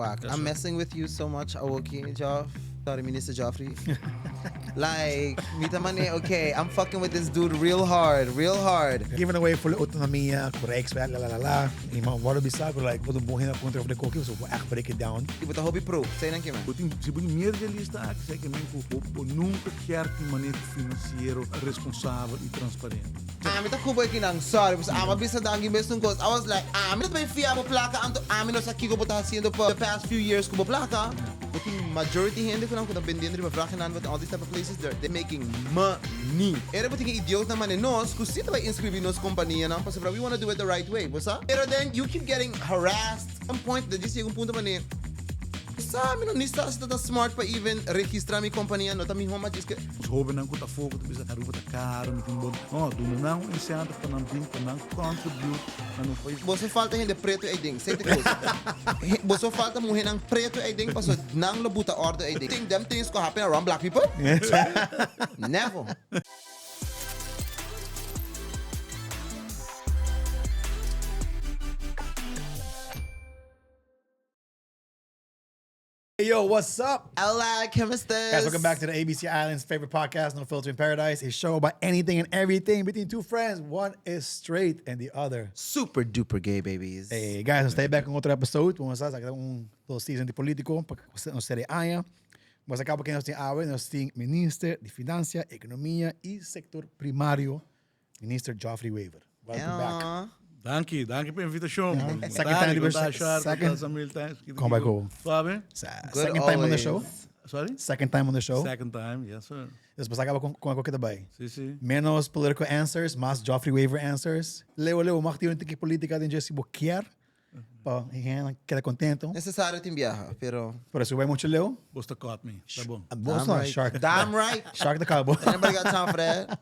Wak, I'm messing with you so much awoki, Joff. Sorry, Minister Joffrey. Like, mi ta mane, okay, I'm fucking with this dude real hard, real hard. Giving away full autonomia, ku Rijkswet, la la la la. I man wòrdu bisa ku like bo ta un bon hende pa kontra over de koki, so bo ègt break it down. I bo ta hopi pro, say nan kimen. Bo tin, si bo tin miedo di e lista aki, esei ke men ku bo, bo nunka kier tin maneho finansiero responsabel i transparente. Ami ta cubo ekinan, sorry, pasobra ami a bisa Dangi mesun cos. I was like, ami no ta bay fia bo placa, anto ami no sa kico bo ta haciendo pa the past few years cu bo placa. Bo tin majority hende cu nan cu ta bendiendo riba vragennan bo tin all these type of places, they're making money. Era bo tin e idiootnan mane nos cu si ta bay inscribi nos companianan pasobra we wanna do it the right way, bo sa? Pero then you keep getting harassed. Some point ta djis yega un punto mane sa mi no ni sa si ta ta smart pa even registra mi compania no ta miho mas djis ke. Nos hobennan ku ta afó ku ta bisa Aruba ta karo mi tin bon no duna nan un incentive pa nan bin pa nan contribute na nos pais. Boso falta hende preto ei den sey te kos boso falta muhenan preto ei den paso nan lo buta orde ei den think them things could happen around black people? Never. Hey yo, what's up? Hola, chemisters. Guys, welcome back to the ABC Island's favorite podcast, No Filter in Paradise, a show about anything and everything between two friends. One is straight and the other. Super duper gay babies. Hey guys, nos ta back con otro episode. Vamos a saca un little season di politico pa nos serie aña. Nos a caba ken nos tin awe, nos tin Minister di Financia, Economia y Sector Primario, Minister Geoffrey Wever. Welcome back. Danki, danki pa invitacion. Second time riba second. Come back home. Suave? Second time on the show. Sorry? Second time on the show. Second time, yes sir. Dus basta caba con con que tabay. Si, si. Menos political answers, mas Geoffrey Wever answers. Leo, leo, mag tin un tiki politica den dje si bo kier. Pa hende keda contento. Necesario tin biaha, pero. Pero si bo bai mucho leu. Bos ta caught me. Ta bon. Bos no, shark. Damn right. Shark ta cabo. Ain't nobody got time for that.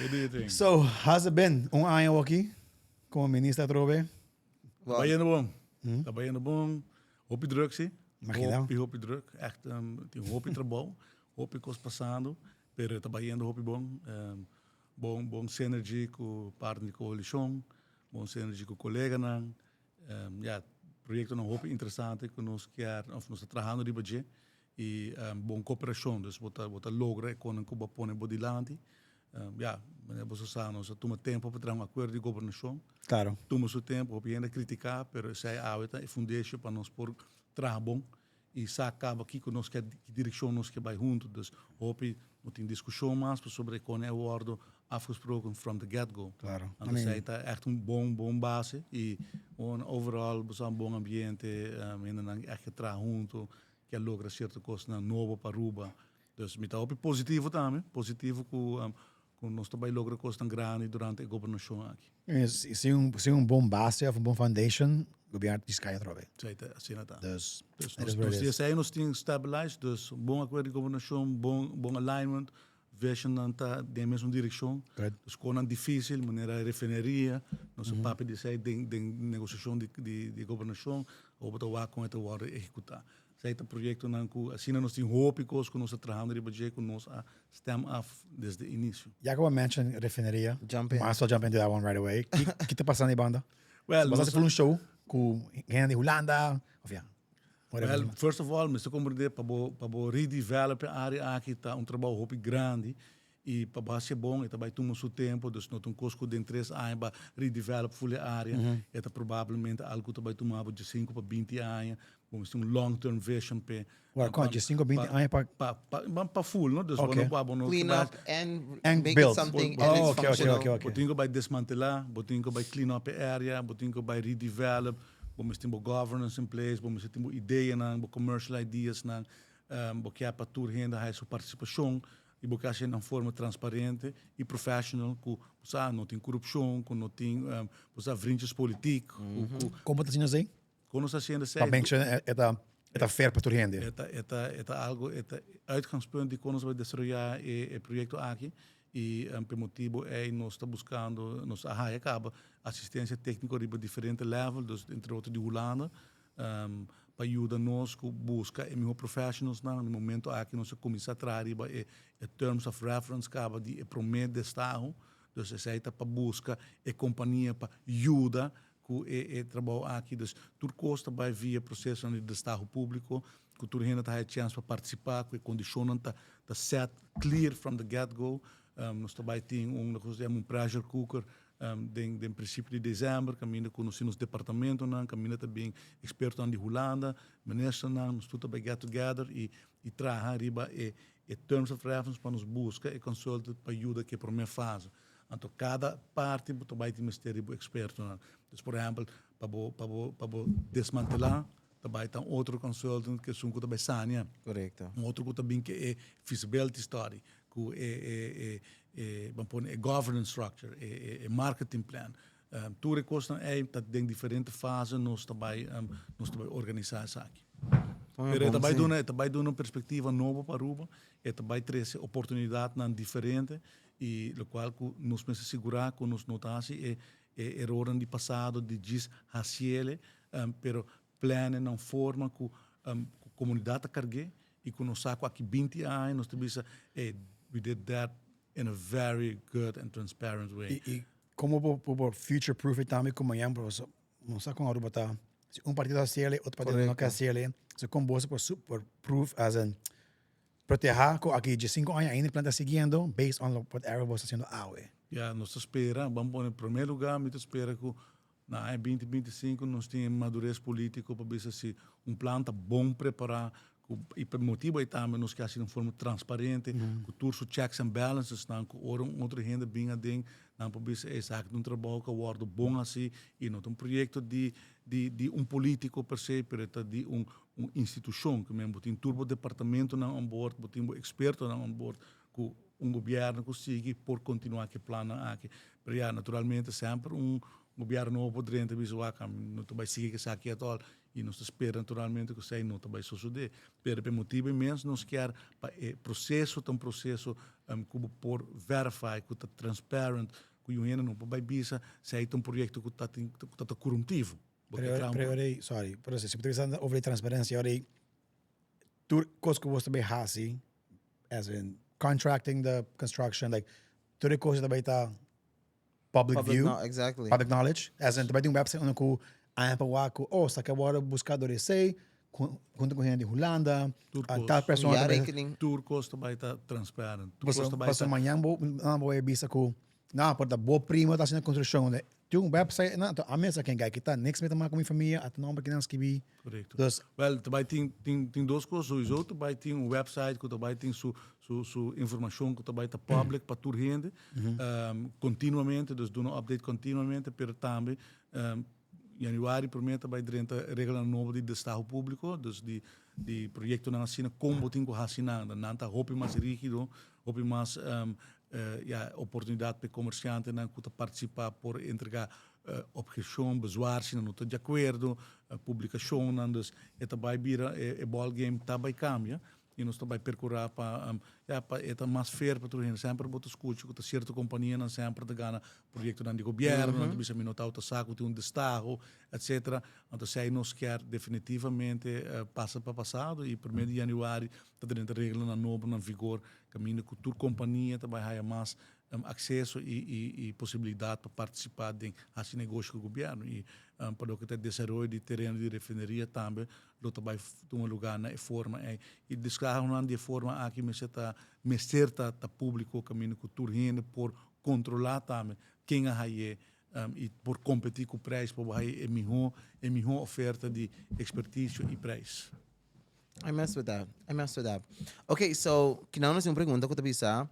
You do your thing. So, how's it been? Un aña aki como minister atrobe. Ta bayendo bon. Ta bayendo bon. Hopi druk si. Imagina. Hopi, hopi druk. Echt, tin hopi trabou. Hopi cos pasando. Pero ta bayendo hopi bon. Bon bon synergy ku partner di koalishon, bon synergy ku koleganan. Ya, proyektonan hopi interesante ku nos kier òf nos ta trahando riba dje i bon koperashon. Dus bo ta bo ta logra e konan ku bo a pone bo dilanti. Ya, manera boso sa nos a tuma tempu pa traha un akuerdo di gobernashon. Klaro. Tuma su tempu, hopi hende a kritiká, pero esei awe ta e fundesho pa nos por traha bon. i sa kaba kiko nos ke, ki direkshon nos ke bai huntu. Dus hopi no tin diskushon mas pasobra e kone a wòrdu afgesproken from the get go. Claro. Anto esei ta ègt un bon bon base i un overall bo sa un bon ambiente, hendenan ègt ke traha huntu, ke a logra sierto kosnan nobo pa Aruba. Dus mi ta hopi positivo tambe, positivo ku ku nos ta bai logra kosnan grandi durante e gobernashon aki. Sin un, sin un bon base of un bon foundation, gobierno ta discaya atrobe. Esei ta, asina ta. Dus, Dus it is nos, what nos it tin is. esei nos tin stabilized, dus bon akuerdo di gobernashon, bon, bon alignment, visionnan ta den e mesun direkshon. Good. Dus konan difisil, manera refineria, nos a papia di esei den, den negosiashon di, di, di gobernashon, awor bo ta wak kon e ta wòrdu ehekutá. Esei ta proyektonan ku asina nos tin hopi kos ku nos ta trahando riba dje ku nos a stem af desde inisio. Ya ku bo a mention refineria, Jump in. might as well jump into that one right away. Ki ki ta pasando ei banda? Well, Bo nos ta hasi un show ku hende di Hulanda of ya, whatever. Well, first of all, mester komprende pa bo pa bo redevelop e area aki ta un trabou hopi grandi i pa bo hasi e bon e ta bai tuma su tempo, dus no ta un kos ku den tres aña bo a redevelop ful e area, e ta probablemente algu ku ta bai tuma bo diesinku pa binti aña, bo mester un long term vision p'e. Well, kon, diesinku binti aña pa. Pa pa pa ful, no? Dus bo no bo no Clean up and And make it build. something and Oh, it's okay, okay, functional. okay, okay. Bo tin ku bai desmantelá, bo tin ku bai clean up e area, bo tin ku bai redevelop, bo mester tin bo governance in place, bo mester tin bo ideanan, bo commercial ideasnan, bo kier pa tur hende haya su partisipashon. I bo ke hasi na un forma transparente i professional ku bo sa no tin korupshon, ku no tin bo sa vriendjes politiek. Ku, ku, Kon bo ta haciendo esei? Kon nos ta haciendo esei? Pa make sure e ta e ta fair pa tur hende. E ta e ta e ta algo e ta uitgangspunt di kon nos a bai desaroyá e e proyekto aki i p'e motibu ei nos ta buskando nos a haya kaba asistensia tékniko riba diferente level, dus entre otro di Hulanda. pa yuda nos ku buska e mihó professionalsnan. Na e momento aki nos a kuminsá traha riba e terms of reference kaba di e promé destaho. Dus esei ta pa buska e kompania pa yuda. ku e e trabou aki. Dus tur kos ta bai via prosesonan di destaho públiko, ku tur hende ta haya chèns pa partisipá, ku e kondishonnan ta ta set clear from the get go. Nos ta bai tin un loke nos ta yama un pressure cooker den den prinsipio di desèmber kaminda ku nos tin nos departamentonan, kaminda ta bin ekspertonan di Hulanda, ministernan, nos tur ta bai get together i i traha riba e e terms of reference pa nos buska e consultant pa yuda ku e promé fase. Anto kada parti bo ta bai tin mester di bo ekspertonan. Dus por ehèmpel pa bo pa bo pa bo desmantelá ta bai ta un otro consultant ku esun ku ta bai sania. Korekto. Un otro ku ta bin ku e feasibility study, ku e e e e ban pone e governance structure, e e e marketing plan. Tur e kosnan ei ta den diferente fase nos ta bai nos ta bai organisá esaki. Pero e ta bai duna e ta bai duna un perspektiva nobo pa Aruba, e ta bai trese oportunidatnan diferente i lokual ku nos mester sigurá ku nos no ta hasi e e erornan di pasado di djis hasiele, pero plane na un forma ku ku komunidat ta karg'é i ku nos sa ku aki 20 aña nos ta bisa, ey, we did that in a very good and transparent way. I komo bo por future proof e tambe ku mañan bo no sa kon Aruba ta, si un partido hasiel otro partido no ke hasiel, so kon boso por por proof as in proteha ku aki 15 aña ainda e plan ta siguiendo based on whatever boso ta hasiendo awe? Ya, nos ta spera, ban pone prome lugar mi ta spera ku Na aña 2025 nos tin e madurez politico pa bisa si un plan ta bon prepara cu y pa e motibo ey tambe nos ke haci den forma transparente cu tur su checks and balances nan cu ora un otro hende bin aden nan por bisa esaki ta un trabao cu a wordo bon haci y no ta un proyecto di di di un politico per se pero e ta di un un institucion cu men bo tin tur bo departamentonan on board bo tin bo expertonan on board cu un gobierno cu sigui por continua cu e plannan aki. Pero ya, naturalmente semper un gobierno nobo por drenta y bisa wak, ami no ta bay sigui cu esaki at all. Y nos ta spera naturalmente cu esey no ta bay sosode. Pero pa e motibo inmens nos kier pa e proceso ta un proceso cu bo por verify, cu ta transparent, cu yu hende no por bay bisa si ey ta un proyecto cu ta tin cu ta corruptivo. Bo ke traha un. Pero ora, sorry, pero si bo ta bisa over di transparencia, ora tur cos cu bo ta bay haci, as in contracting the construction, like tur e cos ta bay ta public, Public view, no, exactly. Public knowledge. As in, ta bay tin un website unda cu aña pa wak cu, oh, sa ke worde busca door esey, junto cu hende di Hulanda, Tur ah, cos. tal persona Ja ta bay- rekening. Tur cos ta bay ta transparent. Tur cos Paso, ta bay paso ta mañan bo, nan bo bay bisa cu, no, por ta bo primo ta haciendo construccion, unda tin un website, no, anto ami sa ken guy kita, niks mi ta maka cu mi famia, a ta nomber ki nan skibi. Correcto. Dus, Wel, ta bai tin, tin, tin dos cos. Sowieso ta bai tin un website cu ta bai tin su, su, su informacion cu ta bai ta public pa tur hende. Continuamente, dus duna update continuamente, pero tambe januari prome ta bai drenta reglanan nobo di destaho publico, dus di, di proyectonan asina, con bo tin cu haci nan. Nan ta hopi mas rigido, hopi mas ya, oportunidad pa e comerciantenan cu ta participa por entrega Obheshon, bezwaar si nan no ta di akuerdo, publikashonnan, dus e ta bai bira e ball game ta bai kambia i nos ta bai perkurá pa ya pa e ta mas fair pa tur hende. Semper bo ta skucha ku ta sierto kompanianan semper ta gana proyektonan di gobièrnu, nan ta bisa mi no ta sa ku tin un destaho etsetera. Anto esei nos kier definitivamente pasa pa pasado i primer di yanüari ta drenta reglanan nobo na vigor kaminda ku tur kompania ta bai haya mas acceso y posibilidad pa participa den haci negoshi cu gobierno y pa loke ta desaroyo di tereno di refineria tambe lo ta bay tuma lugar na e forma ey y descargonan di e forma aki mester ta mester ta ta publico caminda cu tur hende por controla tambe ken a haye y por competi cu prijs pa bo haye e miho e miho oferta di experticio y prijs. I mess with that. I mess with that. Okay, so, kina nos tin un pregunta ku ta bisa,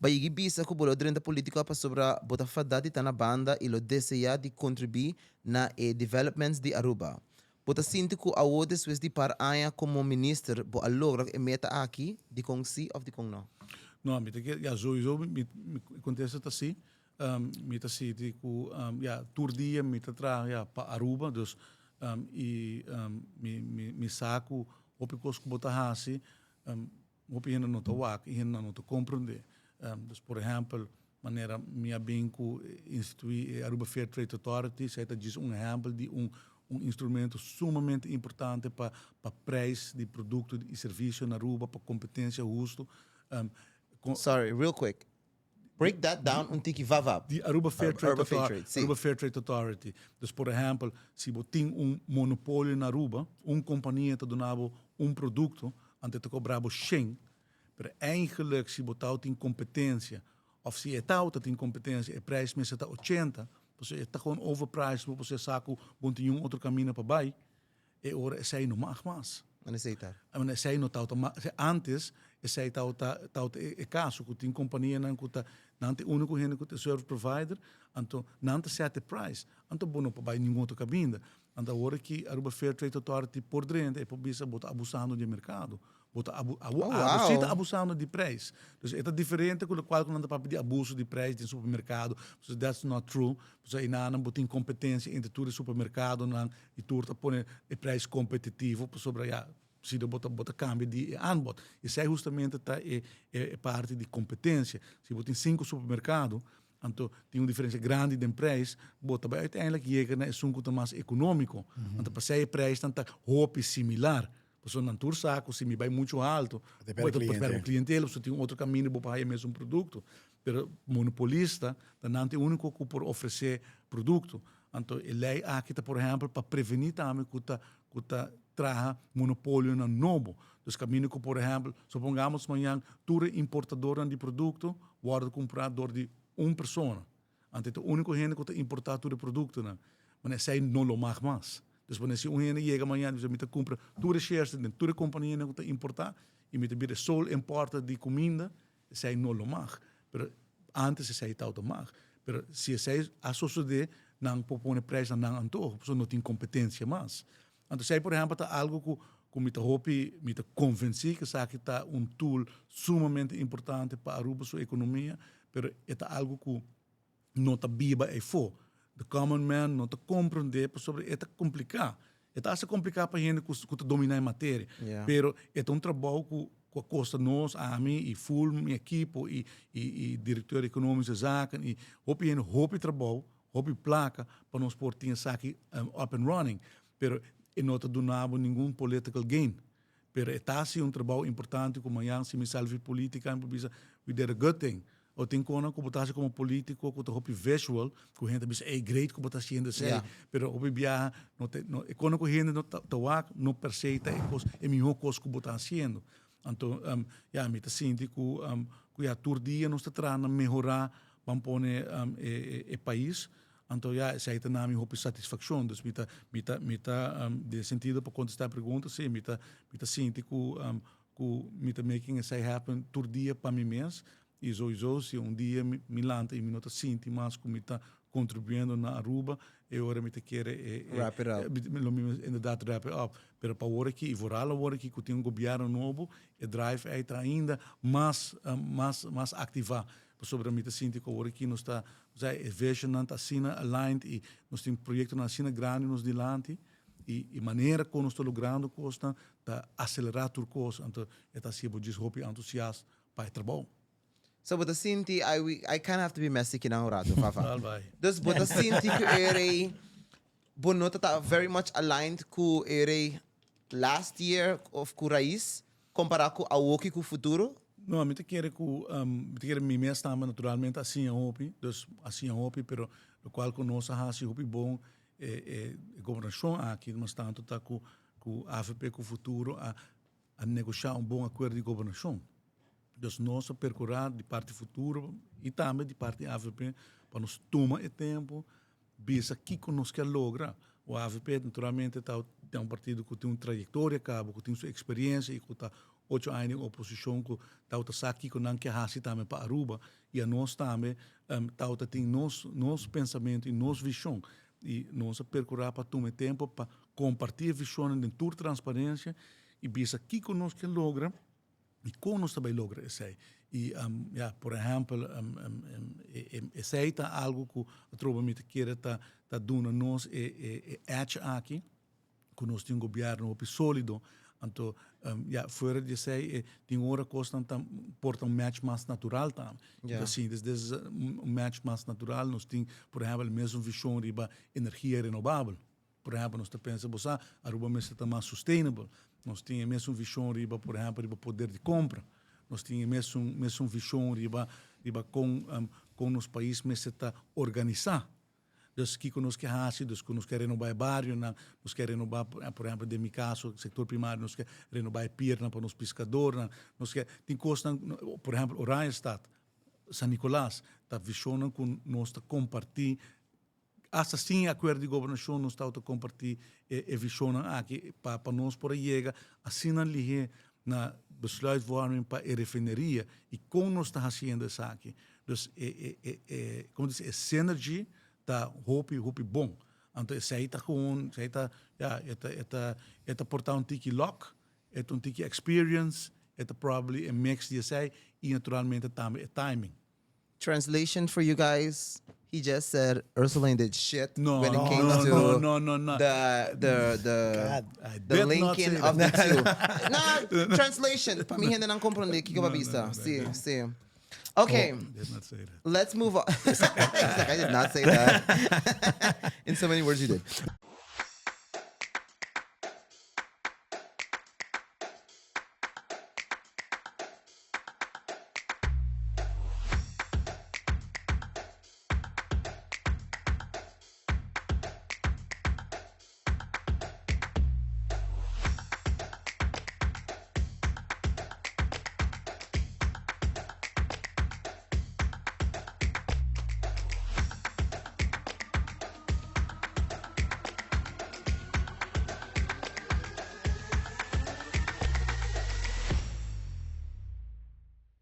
Ba yigi bisa ku bo lo drenta politica pasobra bo ta fada di ta na banda i lo desea di kontribuí na e developments di Aruba. Bo ta sinti ku awo despues di par aña komo minister bo a logra e meta aki? Dikon si òf dikon no? No, mi ta kere, ya, sowieso mi kontesta ta si. Mi ta sinti ku, ya, tur dia mi ta traha, ya, pa Aruba, dus i mi sa ku hopi kos ku bo ta hasi, hopi hende no ta wak i hendenan no ta komprendé. Dus por ehèmpel, manera mi a bin ku instituí e Aruba Fair Trade Authority, esei ta djis un ehèmpel di un un instrumento sumamente importante pa pa prijs di produkto i servisio na Aruba, pa kompetensia hustu. Sorry, real quick. Break that down un tiki vava. Di Aruba Fair Trade Aruba Fair Trade, si. Aruba Fair Trade Authority. Dus por ehempel, si bo tin un monopolio na Aruba, un compania ta duna bo un producto, anto e ta cobra bo shen, pero eigenlijk si bo tau tin competencia, of si e tau ta tin competencia, e prijs mester ta ochenta, pasobra e ta gewoon overpriced bo, pasobra e sa cu bo no tin niun otro camino pa bay. E ora esei no mag mas. Nan esei ta. I mean, esei no tauta ma, antes esei tauta, tauta e, e caso cu tin companianan cu ta, nan ta e unico hende cu ta e service provider, anto nan ta set e price. Anto bo no por bay ningun otro caminda. Anto awor aki Aruba Fair Trade Authority por drenta e por bisa bo ta abusando di e mercado. Bo ta abu, abu, Oh, abo si ta wow. abusando di prijs. Dus e ta diferente cu locual cu nan ta papia di abuso di prijs den supermercado. So that's not true. Pasobra einanan bo tin competencia entre tur e supermercadonan y tur ta pone e prijs competitivo pasobra ya si bo ta bo ta cambia di e aanbod. Esey hustamente ta e e parti di competencia. Si bo tin cinco supermercado anto tin un diferencia grandi den prijs, bo ta bay uiteindelijk yega na esun cu ta mas economico. Anto pasey e prijsnan ta hopi similar. Pasobra nan tur sa ku si mi bai muchu haltu, Bo ta pèrdè bo ta pèrdè kliente. klientela, pasobra tin un otro kaminda bo por haya mesun produkto. Pero monopolista ta nan ta e úniko ku por ofresé produkto. Anto e lei aki ta por ehèmpel pa prevení tambe ku ta ku ta traha monopolionan nobo. Dus kaminda ku por ehèmpel, supongamos mañan tur e importadornan di produkto wòrdu kumprá dor di un persona. Anto e ta úniko hende ku ta importá tur e produktonan. Mane esei no lo mag mas. Dus mane si un hende yega mañana i bisa mi ta kumpra tur e shares den tur e kompanianan ku ta importá i mi ta bira e sole importer di kuminda, esei no lo mag. Pero antes esei tabata mag. Pero si esei a sosodé nan por pone preis na nan antoho pasobra no tin kompetensia mas. Anto esei por ehèmpel ta algu ku ku mi ta hopi mi ta konvensí ku esaki ta un tool sumamente importante pa Aruba su ekonomia, pero e ta algu ku no ta biba eifó. The common man no ta komprondé pasobra e ta kompliká. E ta hasta kompliká pa hende ku ku ta dominá e materia. Pero e ta un trabou ku ku a kosta nos, ami i ful mi ekipo i i i direkteur ekonomische zaken i hopi hende hopi trabou hopi placa pa nos por tin esaki up and running, pero e no ta duna bo ningun political gain. Pero e ta haci un trabao importante cu mañan si mi sali fi politica mi por bisa we did a good thing. O tin conan cu bo ta haci como politico cu ta hopi visual, cu hende ta bisa ey great cu bo ta haciendo esey, pero hopi biaha no ta no e conan cu hende no ta wak no per se ta e cos e miho cos cu bo ta haciendo. Anto ya mi ta sinti cu cu ya tur dia nos ta traha na mehora ban pone e pais, anto ya esei ta na mi hopi satisfaccion. Dus mi ta mi ta mi ta den sentido pa contesta e pregunta si mi ta mi ta sinti cu cu mi ta making esei happen tur dia pa mi mes y sowiso si un dia mi lanta y mi no ta sinti mas cu mi ta contribuyendo na Aruba e ora mi ta kere e Wrap it up. Lo mi inderdaad wrap it up. Pero pa awor aki y vooral awor aki cu tin un gobierno nobo e drive ei ta ainda mas mas mas activa. Pasobra mi ta sinti ku awor aki nos ta, osea e visionnan ta asina aligned i nos tin proyektonan asina grandi nos dilanti i e manera kon nos ta logrando kosnan ta aselerá tur kos, anto e ta hasi bo djis hopi entusiast pa e trabou. So bo ta sinti, I we I kinda have to be messy kinan un rato, Fafa. Dal bai. Dus bo ta sinti ku e rei bo no ta ta very much aligned ku e rei last year of ku Raiz kompará ku awoki ku futuro? No, mi ta kere ku, mi ta kere mi mes tambe naturalmente a siña hopi, dus a siña hopi, pero lokual ku nos a hasi hopi bon e e gobernashon aki mas tantu ta ku ku avp ku futuro a a negoshá un bon akuerdo di gobernashon. Dus nos a perkurá di parti futuro i tambe di parti avp pa nos tuma e tempu bisa kiko nos kier logra. O avp naturalmente ta ta un partido ku tin un trayektoria kaba, ku tin su eksperiencia i ku ta ocho aña den oposishon ku tawata sa kiko nan ke hasi tambe pa Aruba i anos tambe tawata tin nos nos pensamentu i nos vishon i nos a perkurá pa tuma e tempu pa kompartí e vishonnan den tur transparensia i bisa kiko nos ke logra. I kon nos ta bai logra esei? I ya, por ehèmpel, esei ta algu ku atrobe mi ta kere ta ta duna nos e e edge aki, ku nos tin un gobièrnu hopi sólido. Anto ya, fuera di esei e tin ora kosnan ta por ta un match mas natural tambe. Ya. Ta sinti des es un match mas natural. Nos tin, por ehèmpel, e mesun vishon riba energia renobabel. Por ehempel, nos ta pensa, bo sa, Aruba mester ta mas sustainable. Nos tin e mesun vision riba, por ehempel, riba poder di compra. nos tin e mesun mesun vision riba riba con con nos pais mester ta organisa. Dus kiko nos ke hasi, dus ku nos ke renoba e barionan, nos ke renoba por ehempel den mi kaso sektor primario nos ke renoba e piernan pa nos piskadornan, nos ke tin kosnan por ehempel Oranjestad, San Nicolas ta visionnan ku nos ta kompartí Asta sin e akuerdo di gobernashon nos tabata kompartí e e vishonnan aki pa pa nos por a yega asina lihé na besluitvorming pa e refineria i kon nos ta hasiendo esaki. Dus e e e e komo ta bisa e synergy ta hopi hopi bon. Anto esei ta gewoon esei ta ya e ta e ta e ta porta un tiki luck, e ta un tiki experience, e ta probably e mix di esei i naturalmente tambe e timing. Translation for you guys, he just said Ursuline did shit No, when it came no, to no, no, no, no. the the the God. I the did not linking say of the that. two. Nah, translation. Pa mi hende nan comprende kiko No, pa no, bisa. no, no, Sí, no. sí. Okay, Did not say that. let's move on. He's like, I did not say that. In so many words you did.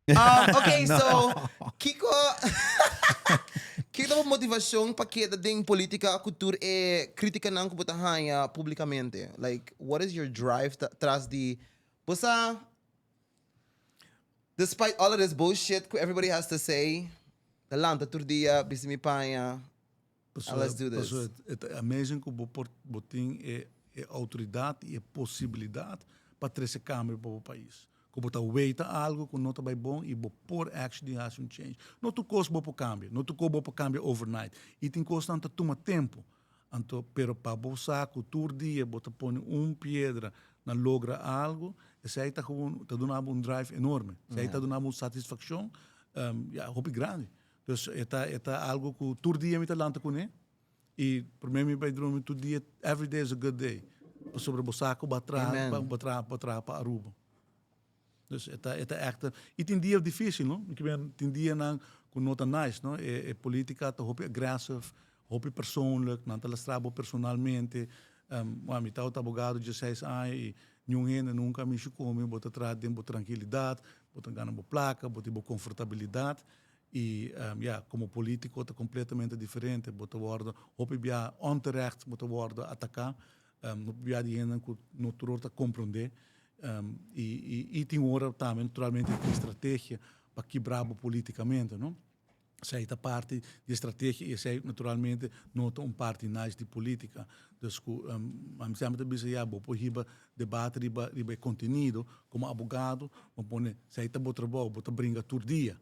Um, okay, so Kiko Kiko ta bo motivacion pa keda den politica cu tur e criticanan cu bo ta haya publicamente? Like, what is your drive tras di bo sa despite all of this bullshit cu everybody has to say, ta lanta tur dia, bisti mi paña, Pasobra, let's do this. pasobra e ta amazing ku bo por bo tin e e outoridat i e posibilidat pa trese kambio pa bo pais. Ku bo ta weita algu ku no ta bai bon i bo por actually hasi un change. No tur kos bo por kambia, no tur kos bo por kambia overnight. I tin kosnan ta tuma tempu. Anto, pero pa bo sa ku tur dia bo ta pone un piedra na logra algu, esei ta gewoon ta duna bo un drive enorme. Esei ta duna bo un satisfakshon ya hopi grandi. Dus e ta e ta algo ku tur dia mi ta lanta kuné i promé mi bai drumi tur dia every day is a good day pasobra bo sa ku bo a traha Amen. bo traha bo traha pa Aruba. Dus e ta e ta ègt i tin dia difísil no mi ke men tin dianan ku no ta nice no e e polítika ta hopi aggressive hopi persoonlijk nan ta lastra bo personalmente mi tabata abogado dieseis aña i niun hende nunka a mishi ku mi bo ta traha den bo trankilidat bo ta gana bo plaka bo tin bo konfortabilidat I ya, komo politiko ta kompletamente diferente. Bo ta wòrdu hopi bia onterecht bo ta wòrdu ataká, hopi bia di hendenan ku no tur ora ta komprondé. I i tin ora tambe naturalmente tin strategia pa kibra bo politikamente, no. Esei ta parti di e strategia i esei naturalmente no ta un parti nice di politika. Dus ku ami semper ta bisa ya bo por hiba debate riba riba e kontenido, komo abogado bo pone esei ta bo trabou, bo ta bringa tur dia.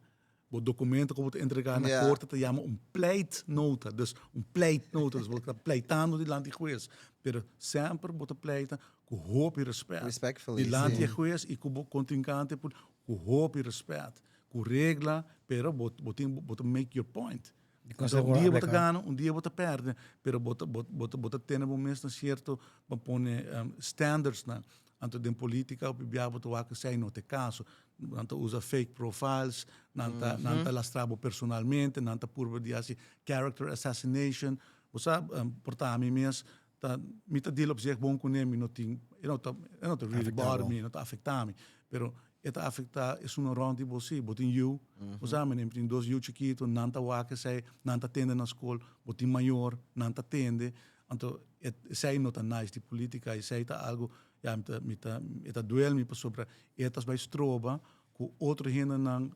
Bo documento cu bo ta entrega na corte ta yama un pleitnota. Dus un pleitnota, dus bo ta pleitando dilanti hues. Pero semper bo ta pleita cu hopi respet. Respectfully, Dilanti si. e hues y cu bo contrincante por cu hopi respet. Cu regla, pero bo bo tin bo ta make your point. Di con Un dia bo ta aplica. gana, un dia bo ta perde, pero bo ta bo bo ta bo ta tene bo mes na cierto bo pone standards nan. Anto den politica hopi bia bo ta wak esey no ta e caso. Nan ta usa fake profiles, nan ta nan ta lastra bo personalmente, nan ta purba di hasi character assassination. Bo sa, por ta ami mes ta mi ta deal op zich bon kuné, mi no tin e no ta e no ta really Afecta bother bo. mi, e no ta afecta mi. Pero e ta afecta esun rond di bo si. Bo tin yu, bo sa mi tin dos yu chikito, nan ta wak esei, nan ta tende na skol, bo tin mayor, nan ta tende. Anto esei no ta nice di politica, esei ta algo Ya mi ta mi ta e ta duel mi pasobra e ta bai stroba ku otro hendenan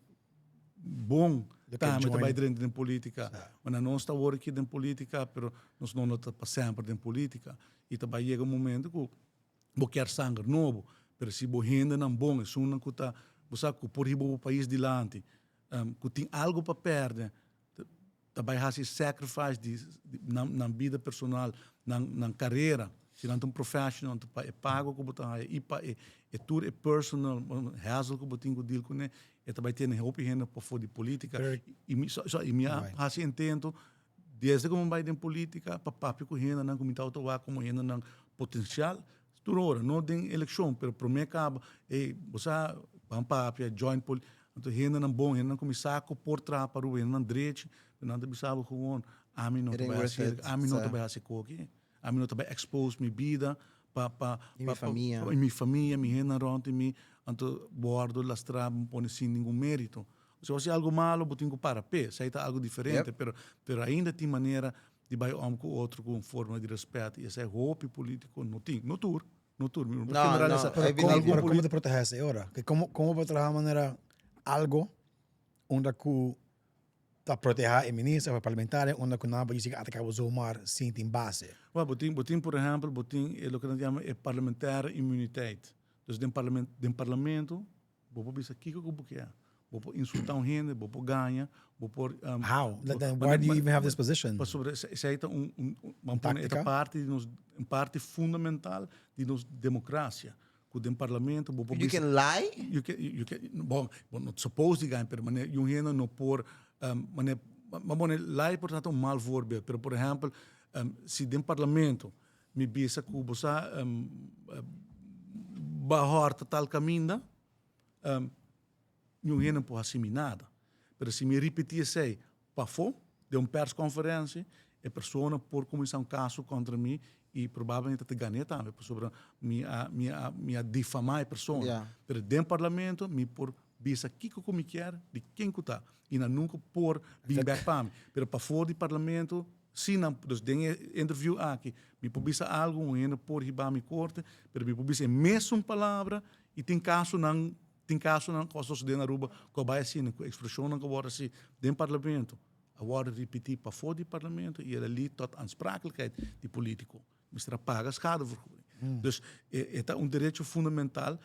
bon Lo ke tambe ta bai join. drenta den politica. Sa. Mana nos ta awor aki den politica pero nos no ta pa semper den politica y ta bai yega un momento ku bo kier sanger nobo pero si bo hendenan bon esunnan ku ta bo sa ku por hiba bo pais dilanti ku tin algo pa perde ta bai hasi sacrifice di nan nan bida personal, nan nan carera. Si nan ta un professional, anto pa e pago ku bo ta haya i pa e e tur e personal hassle ku bo tin ku deal kuné, e ta bai tene hopi hende pafó di polítika. I mi so i mi a hasi intento desde ku mi bai den polítika pa papia ku hendenan ku mi tabata wak komo hendenan potensial tur ora, no den elekshon, pero promé kaba, ey, bo sa, ban papia, join poli, anto hendenan bon, hendenan ku mi sa ku por traha pa Aruba, hendenan drechi, pero nan ta bisa bo gewoon, ami no ta bai hasi, ami no ta bai hasi koki. Ami no ta bai expose mi bida pa pa I mi famia. I mi famia, mi hendenan rond di mi, anto bo wordo lastra, bo pone sin ningun merito. Si bo hasi algo malo, bo tin ku para p'e, esei ta algo diferente, pero pero ainda tin manera di bai om ku otro ku un forma di respet, i esei hopi politico no tin. No tur, no tur, mi no por No, no, generalisa. Pero I kon, believe you. pero komo ta proteha esei ora? Ke komo komo bo traha manera algo unda ku ta proteha e minister of e parlamentario unda ku nan por yega ataka bo zomaar sin tin base. Well, bo tin, bo tin por ehempel, bo tin e loke nan ta yama e parlementaire immuniteit. Dus den parlement, den parlamento bo por bisa kiko ku bo kier. Bo por insulta un hende, bo por gaña, bo por How? Then why do you even have this position? Pasobra esei ta un, un, un, Taktika? e ta parti di nos, un parti fundamental di nos demokrasia. Ku den parlamento bo por You bisa. can lie? You can, you can, bon, bo no suppose di gaña, pero manera un hende no por, manera, bo pone lie por ta un mal voorbeeld, pero por ehempel, si den parlamento mi bisa ku bo sa ba hòrta tal kaminda, Niun hende no por hasi mi nada. Pero si mi ripití esei pafó, den un persconferentie, e persona por kuminsá un kaso kontra mi i probablemente ta gané tambe, pasobra mi a mi a mi a difamá e persona. Pero den parlamento mi por bisa kiko ku mi kier di ken ku ta i nan nunka por bin bèk pa mi. Pero pafó di parlamento si nan, dus den e interview aki mi por bisa algu, un hende por hiba mi korte, pero mi por bisa e mesun palabra i tin kasonan Tin kasonan ku a sosodé na Aruba ku a bai asina, ku ekspreshonnan ku a wòrdu hasi den parlamento a wòrdu ripití pafó di parlamento i el a lead tot aansprakelijkheid di polítiko. Mester a paga schadevergoeding. Dus e ta un derecho fundamental.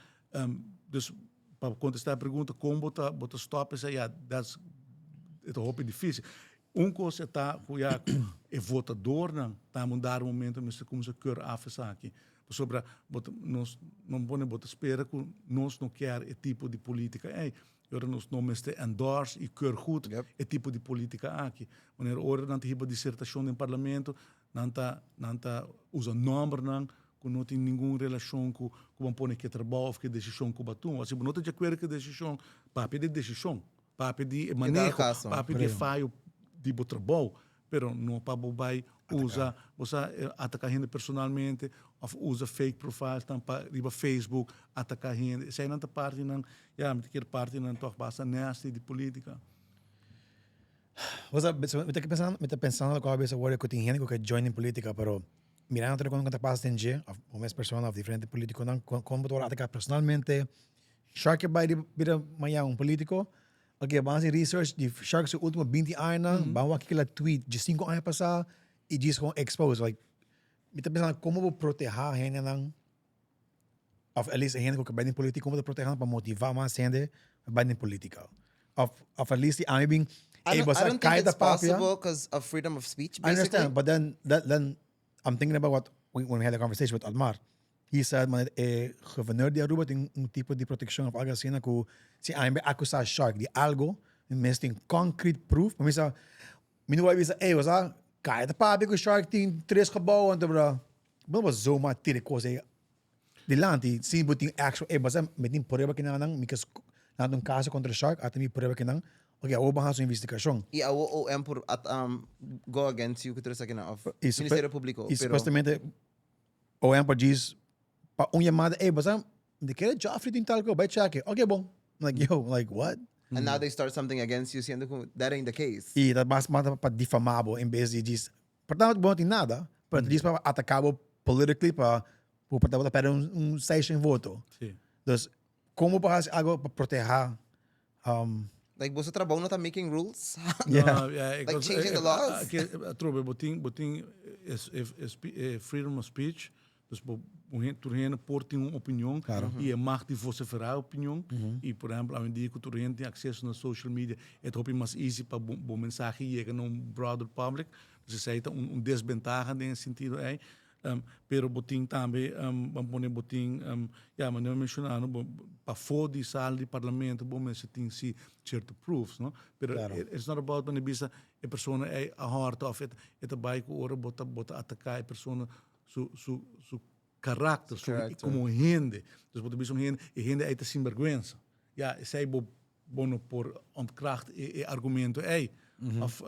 Dus pa kontestá e pregunta kon bo ta bo ta stòp esei, ya that's e ta hopi difísil. Un kos e ta ku ya ku e votadornan ta un dado momento mester kuminsá keur af esaki. Pasobra bo ta, nos no pone bo ta spera ku nos no kier e tipo di politica ei. I ora nos no mester endorse i keur goed e tipo di politica aki. Wanneer ora nan ta hiba disertacion den parlamento, nan ta, nan ta usa nombernan ku no tin ningun relacion ku ku bo pone ke trabou of ke decision ku bo a tuma. Si bo no ta di akuerdo ku e decision, papia di e decision, papia di e maneho, papia di e fayo di bo trabou. Pero no pa bo bai usa, bo sa ataka hende personalmente of usa fake profiles nan pa riba Facebook ataka hende. Eseinan ta partinan, ya, mi ta kere partinan toch basta nasty di politica. Bo sa, mi ta pensando, mi ta pensando loke a bisa awor ku tin hende ku ke join den politica, pero mirando tur loke ta pasa den dje, of bo mes persona of diferente politiconan, kon bo ta wòrdu ataka personalmente, shark ke bai bira mañana un politico, Ok, ban hasi research di Sharks su ultimo 20 añanan, ban wak kila tweet di 5 aña pasá i djis gewoon expose. Like, mi ta pensando komo bo protehá hendenan, of at least e hende ku ke bai den politika, komo bo ta protehá nan pa motivá mas hende pa bai den politika. Of, of at least di ami bin, I ey, don't, bo I sa don't think kai ta it's papia. possible because of freedom of speech, I basically. understand, but then, then, then I'm thinking about what we, when we had a conversation with Otmar. He said manera e gouverneur di Aruba tin un tipo di proteccion of algo asina cu si ain bay acusa Shark di algo, mi mes tin concrete proof. Pa mi sa, mi no bay bisa, ey, bo sa, caya ta papia cu Shark tin tres gebouw anto bra. Bo no por zomaar tira e cos ey dilanti sin bo tin actual, ey, bo sa, mi tin prueba kinan, mi ke nan ta un caso contra Shark, ata mi prueba kinan. Ok, awor bo haci un investigacion. Y awor OM por go against you cu tur esakinan of Y Ministerio Publico, y pero. supuestamente OM por djis pa un yamada, ey, bo sa, mi ta kere Geoffrey tin tal ko, bai check. Ok, bon. I'm like, yo, like, what? And now they start something against you siendo ku that ain't the case. Y ta mas mas pa difama bo en bes di djis, por tanto bo no tin nada, pero ta djis pa ataka bo politically pa bo por ta bo ta perde un seis voto. Sí. Dus, como bo por haci algo pa proteha Like boso trabou no ta making rules? Yeah. No, yeah, Like changing the laws? Atrobe, bo tin, bo tin e freedom of speech, dus bo, tur hende por tin un opinion Claro. y e mag di vocifera e opinion. Y por ehempel, awendia cu tur hende tin acceso na social media, e ta hopi mas easy pa bo mensahe yega na un broader public. Dus esey ta un desbentaha den e sentido ey. Pero bo tin tambe, ban pone bo tin, ya, manera mi menciona, no, bo pafó di sala di parlamento bo mester tin si cierto proofs, no. Pero it's not about manera bisa e persona ei a hòrta òf e ta bai ku ora bo ta bo ta ataká e persona su su su karakter, su komo hende. Dus bo ta bisa un hende, e hende ei ta sinbèrgwensa. Ya, esei bo bo no por ontkracht e argumento ei. Of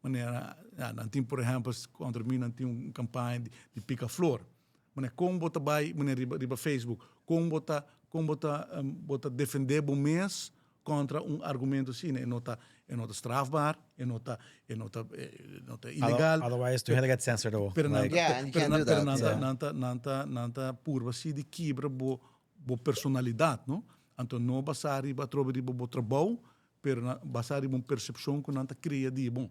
manera, ja, nan tin por ehempel kontra mi nan tin un kampaña di, di pika flor. Manera kon bo ta bai, manera riba, riba Facebook, kon bo ta, kon bo ta, bo ta defende bo mes kontra un argumento asina. E no ta, e no ta strafbaar, e no ta, e no ta, e no ta ilegal. Otherwise, tur hende get censored o. Pero nan, Like, Yeah, and you pero can't nan, do pero that, nan ta, yeah. nan ta, nan ta, nan ta purba si di kibra bo, bo personalidad, no? Anto no basá riba atrobe riba bo trabou, pero na basá riba un persepshon ku nan ta kria di bo.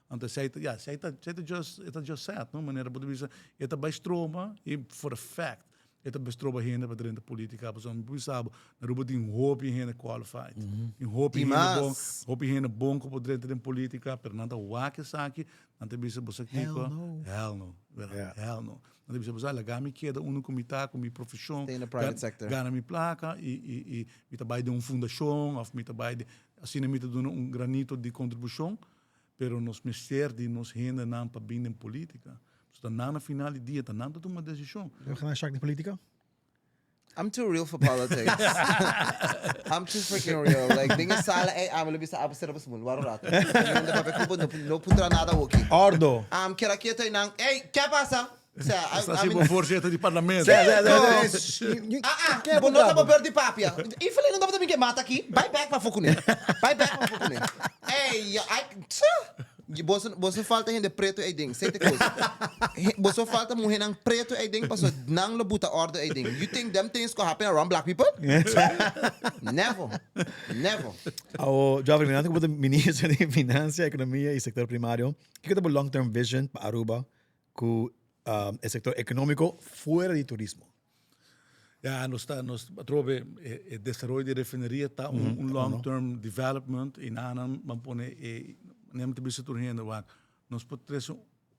Anto esei ta, ya, esei ta, esei ta just, e ta just sad, no? Manera bo ta bisa, e ta bai stroba i for a fact e ta bai stroba hende pa drenta politica, pasobra mi por bisa bo, na Aruba tin hopi hende qualified, tin hopi Tin hende bon, mas. hopi hende bon ku por drenta den politica, pero nan ta wak esaki, nan ta bisa bo sa Hell kiko, no. hell no, hell no. Nan ta bisa, bo sa, laga mi keda unu ku mi ta, ku mi profeshon, Stay in the private sector. gana mi plaka i, i, i mi ta bai den un fundashon òf mi ta bai den, asina mi ta duna un granito di kontribushon, pero nos mester di nos hendenan pa bin den politika. Pasobra ta nan na final di dia, ta nan ta tuma desishon. Bo gana Shark den politika? I'm too real for politics. I'm too freaking real. Like, den e sala ey, amo lo bisa abo sera bo smoel. Wara un rato. Mi no papia cu bo, no, no puntra nada awoki. Ordo. Um, keda keto ey nan. Ey, ke pasa? O sea, I, Esta I si mean, bo voorzitter di parlamento. Sè, sè, sè. Ah, ah, bo no ta bo beurt di papia. Evelyn no tabata bin ke mata aki. Bai bek pa fo kuné. Bai bek pa fo kuné. Ey, I, tsa. Boso, boso falta hende preto ei den, sei te kos. Boso falta muhernan preto ei den, paso nan lo buta orde ei den. You think them things could happen around black people? Never. Never. Awo, Geoffrey, mirando ku bo ta minister di Financia, Economia y Sector Primario, kiko ta bo long term vision pa Aruba ku e sector economico fuera di turismo? Ja, nos ta, nos atrobe e, e desaroyo di refineria ta un, un long term development y na nan ban pone e, nem te bisa tur hende wak, nos por trece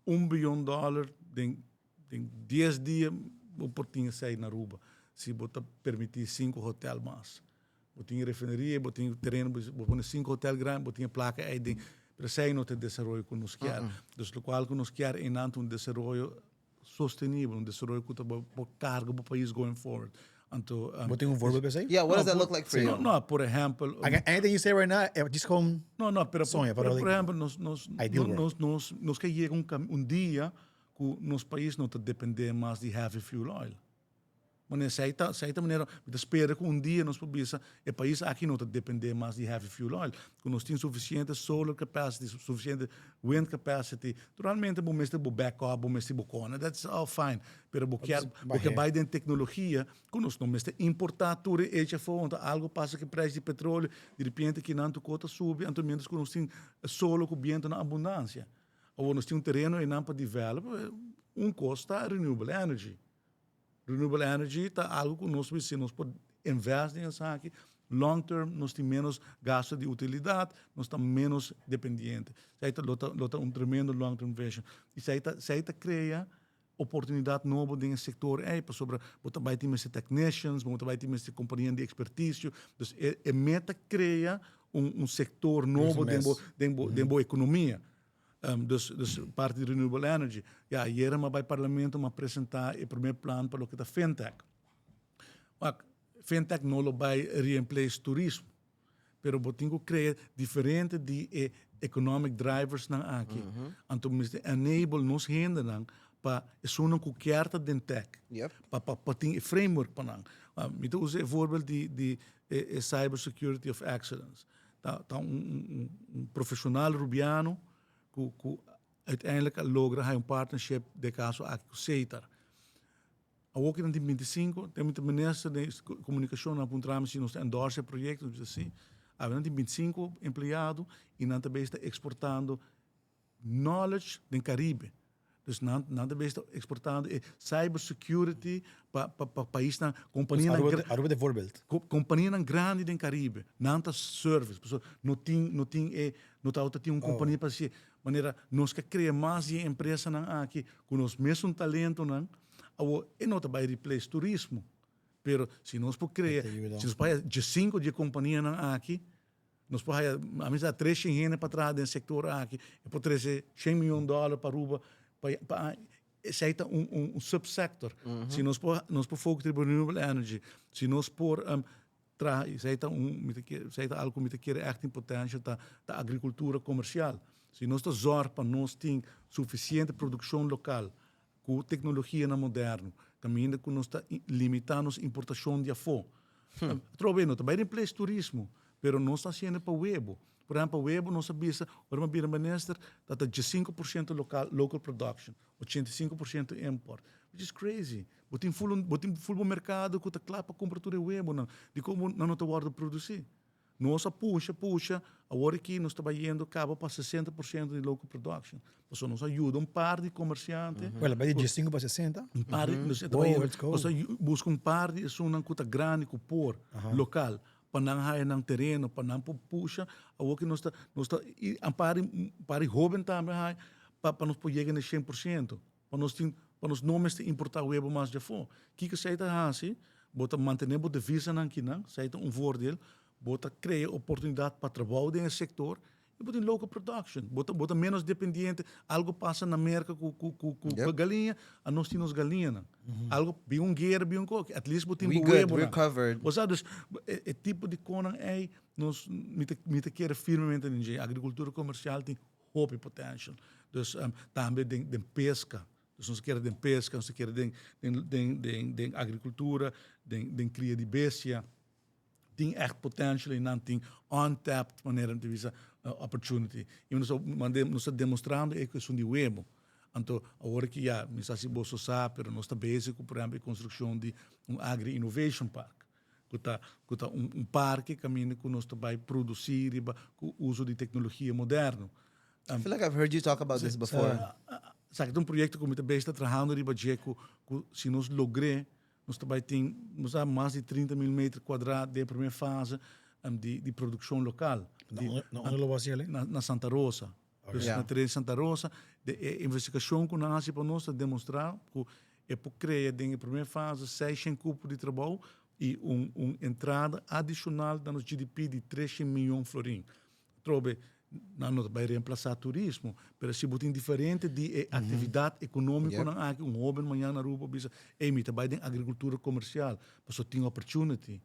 un billion dollar den, den 10 dia bo por tin esey na Aruba, si bo ta permiti cinco hotel mas. Bo tin refineria, bo tin tereno, bo pone cinco hotel grandi, bo tin e placa ey den, pero esey no ta e desaroyo cu nos kier. Dus locual cu nos kier eynan ta un desaroyo sostenibel, un desaroyo cu ta por carga bo pais going forward. Anto, Bo tin un voorbeeld pa esey? Yeah, what does that look like for you? No, no, por ehempel, Anything you say right now, e djis gewoon No, no, pero soña, pero pero por ehempel, nos, nos, Ideal world. nos, nos, nos ke yega un cam, un dia cu nos pais no ta depende mas di heavy fuel oil. Manera, esei ta, esei ta manera, mi ta spera cu un dia nos por bisa e pais aki no ta depende mas di heavy fuel oil, cu nos tin suficiente solar capacity, suficiente wind capacity. Naturalmente bo mester bo backup, bo mester bo cona, that's all fine, pero bo kier, bo kier bay den tecnologia cu nos no mester importa tur e HFO, anto algo pasa cu e prijs di petroleo, di repente kinan tur cos ta subi, anto mientras cu nos tin solo cu biento na abundancia. Awor nos tin un tereno eynan pa develop, un cos ta renewable energy. Renewable energy ta algo cu nos si nos por invest den esaki, long term nos tin menos gasto di utilidad, nos ta menos dependiente. Esey ta lo ta lo ta un tremendo long term vision. Y esey ta esey ta crea oportunidad nobo den e sector ey, pasobra bo ta bay tin mester technicians, bo ta bay tin mester companianan di experticio. Dus e e meta crea un un sector nobo den bo den bo den bo economia. Dus, dus parti di renewable energy. Ja, ayera mi a bai parlamento, mi a presenta e primer plan pa loke ta fintech. Wak, fintech no lo bai reemplace turismo, pero bo tin ku krea diferente di e economic driversnan aki. Anto mester enable nos hendenan pa esunnan ku kier ta den tech, pa pa pa tin e framework pa nan. Mi ta usa e voorbeeld di di e cyber security of excellence. Ta ta un un un profesional Rubiano cu cu uiteindelijk a logra hay un partnership den caso aki cu Setar. Awor ki nan tin 25, den mi ta minister den comunicacion nan a puntra mi si nos ta endorse e proyecto, mi bisa si. Awe nan tin 25 empleado y nan ta bezig ta exportando knowledge den Caribe. Dus nan nan ta bezig ta exportando e cyber security pa pa pa paisnan, companianan Aruba Aruba ta e voorbeeld. Companianan grandi den Caribe, nan ta service, pasobra no tin no tin e no tabata tin un compania pa hacié. Manera nos ke crea mas di e empresanan aki cu nos mesun talentonan. Awor e no ta bai replace turismo, pero si nos por crea, si nos por haya diescinco di e companianan aki, nos por haya, ami sa tres shen hende pa traha den sector aki, e por trece shen miyon dollar pa Aruba pa pa aña. Esei ta un un subsector. Si nos por nos por focus riba renewable energy, si nos por traha, esei ta un mi ta kere esei ta algo ku mi ta kere ègt tin potensha ta ta agrikultura komersial. Si nos ta zòrg pa nos tin sufisiente produkshon lokal ku teknologianan moderno, kaminda ku nos ta limitá nos importashon di afó. Atrobe no ta bai replace turismo, pero nos ta hasiendo pa webo. Por ehempel, webo nos a bisa, ora mi a bira minister, ta ta 15% local, local production, 85% import, which is crazy. Bo tin full, bo tin full bo mercado cu ta cla pa cumpra tur e webonan, dicon bo nan no ta wordo produci? Nos a pusha, pusha, awor aki nos ta bayendo caba pa 60% di local production. Pasobra nos a yuda un par di comerciante. Well, a bay di 15 pa 60. Un par di, nos ta bayendo, nos a busca un par di esunnan cu ta grandi, cu por, local. Pa nan haya nan tereno, pa nan por pusha. Awor ki nos ta, nos ta, i un par di, un par di hoben tambe haya, pa, pa nos por yega na e 100%. Pa nos tin, pa nos no mester importá webo mas djafó. Kiko esei ta hasi? Bo ta mantené bo devisanan kinan, esei ta un voordeel. Bo ta krea oportunidat pa trabou den e sektor i bo tin local production. Bo ta, bo ta ménos dependiente. Algo pasa na Merka ku, ku, ku, ku galiña, anos tin nos galiñanan. Algo, bin un guera, bin un kos, at least bo tin We bo good, webonan. we're covered. Bo sa, dus e, e tipo di konan ei, nos, mi ta, mi ta kere firmemente den dje. Agrikultura komersial tin hopi potential. Dus tambe den den pesca. Dus nos kere den pesca, nos kere den den den den den agricultura, den den cria di bestia. Tin echt potential y nan tin untapped manera mi ta bisa opportunity. Y nos a mande nos ta demostrando e cuestion di webo. Anto awor ki ya mi sa si boso sa pero nos ta bezig cu por ehempel e construccion di un agri innovation park. Ku ta ku ta un un parke kaminda ku nos ta bai produsí riba ku uso di teknologia moderno. I feel like I've heard you talk about this before. Esaki ta un proyekto ku mi ta bezig ta trahando riba dje ku ku si nos logr'é nos ta bai tin nos ta mas di 30.000 meter kuadrá den e promé fase di di produkshon lokal. Na unda lo bo hasi elei? Na na Santa Rosa. Dus na tereno di Santa Rosa, de e investigashon ku nan hasi pa nos ta demostrá ku e por krea den e promé fase seishent kupo di trabou i un un entrada adishonal na nos GDP di treshent miyon florin. Atrobe, nan no ta bai remplasá turismo, pero si bo tin diferente di e aktividat ekonómikonan aki, un hóben mañana na Aruba por bisa, ey mi ta bai den agrikultura komersial pasobra tin opportunity.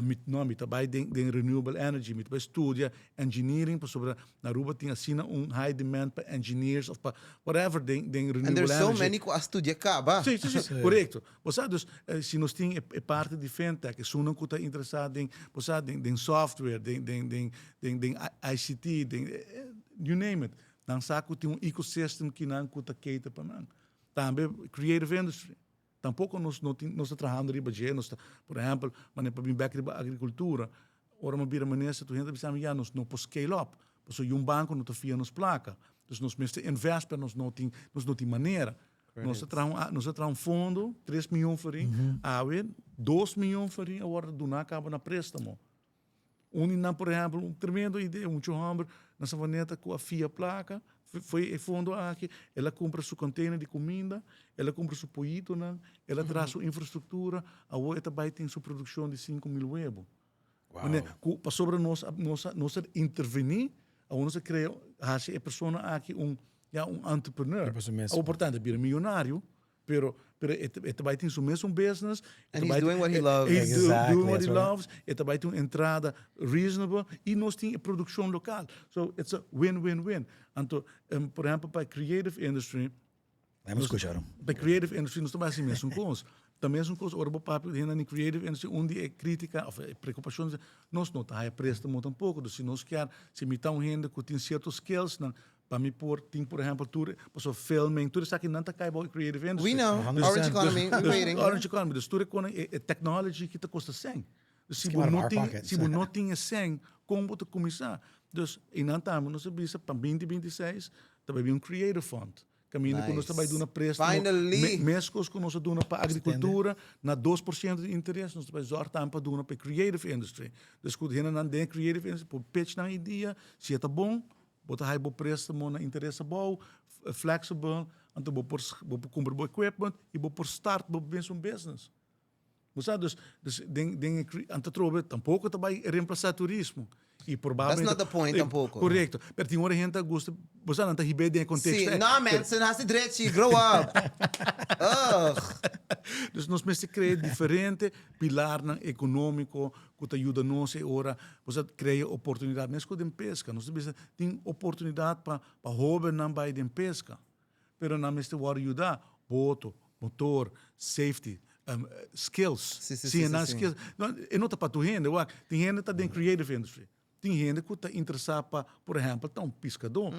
Mi, no, mi ta bai den, den renewable energy, mi ta bai studia engineering pasobra na Aruba tin asina un high demand pa engineers of pa whatever den, den And renewable there's so energy. many ku a studia kaba. Sí, sí, sí, korekto. Bo sa, dus, si nos tin e, e parti di fintech, esunnan ku ta interesá den, bo sa, den, den software, den, den, den, den, den ICT, den, you name it. Nan sa ku tin un ecosystem kinan ku ta cater pa nan. Tambe creative industry. Tampoco nos no tin, nos ta trahando riba dje, nos ta, por ehempel, manera pa bin bek riba agricultura, ora mi a bira minister tur hende ta bisa mi, ya, nos no por scale up, pasobra yun banco no ta fia nos placa. Dus nos mester invest, pero nos no tin, nos no tin manera. Nos ta traha un, nos ta traha un fondo, tres miyon florin, awe dos miyon florin a worde duna caba na prestamo. Un di nan, por ehempel, un tremendo idea, un mucho homber na Savaneta cu a fia placa, foi e fondo aki, el a cumpra su container di cuminda, el a cumpra su poyitonan, el a traha su infrastructura, awor e ta bay tin su produccion di 5000 webo. Manera cu pasobra nos a, nos a, nos a interveni, awor nos a crea, haci e persona aki un, ya, un entrepreneur. Awor por tanto, e bira millonario, Pero, pero e, e ta bai tin su mesun business. E And he's doing what he loves. He's Exactly, doing what he that's right. loves. E ta bai tin un entrada reasonable. Y nos tin e produccion local. So it's a win-win-win. Anto, por ehempel, pa e creative industry, Laat me escuchar. pa e creative industry nos ta bai haci mesun cos. Ta mesun cos ora bo papia cu hende den creative industry, un di e critica of e preocupacion, nos no ta haya prestamo tampoco. Dus si nos kier, si mi ta un hende cu tin cierto skillsnan, Pa mi por tin por ehempel tur pasobra filming tur esaki nan ta kai bou e creative industry. We know, orange economy, we waiting. Orange economy, dus tur e konan e technology ki ta kosta sèn. Dus si bo no tin si bo no tin e sèn kon bo ta kuminsá? Dus e nan tambe nos a bisa pa binti 26 ta bai bin un creative fund kaminda ku nos ta bai duna préstamo meskos ku nos a duna pa agrikultura na 2% di interes nos ta bai zòrg tambe pa duna pa e creative industry. Dus ku hendenan den e creative industry por pitch nan idea si e ta bon. Bo ta haya bo préstamo na interes abou, flexible. Anto bo por bo por kumpra bo equipment i bo por start bo mesun business. Bo sa, dus, dus den, den e cre- anto trobe tampoco ta bai reemplasa turismo. I probablemente... That's not the point tampoco. Correcto. Pero tin ora hende ta gusta, bo sa, nan ta hib'é den e contexto. Sí, no mensen, hasi drechi, grow up. Ugh. Dus nos mester crea diferente pilarnan economico cu ta yuda nos e ora, bo sa, crea oportunidad. Mescos den pesca, nos ta bisa tin oportunidad pa pa hobennan bai den pesca. Pero nan mester wòrdu yuda, boto, motor, safety, skills. Sí, sí, sí, Siña nan sí, sí. skills. No, e no ta pa tur hende, wak. Tin hende ta den creative industry. Tin hende ku ta interesá pa, por ehèmpel, ta un piskadó.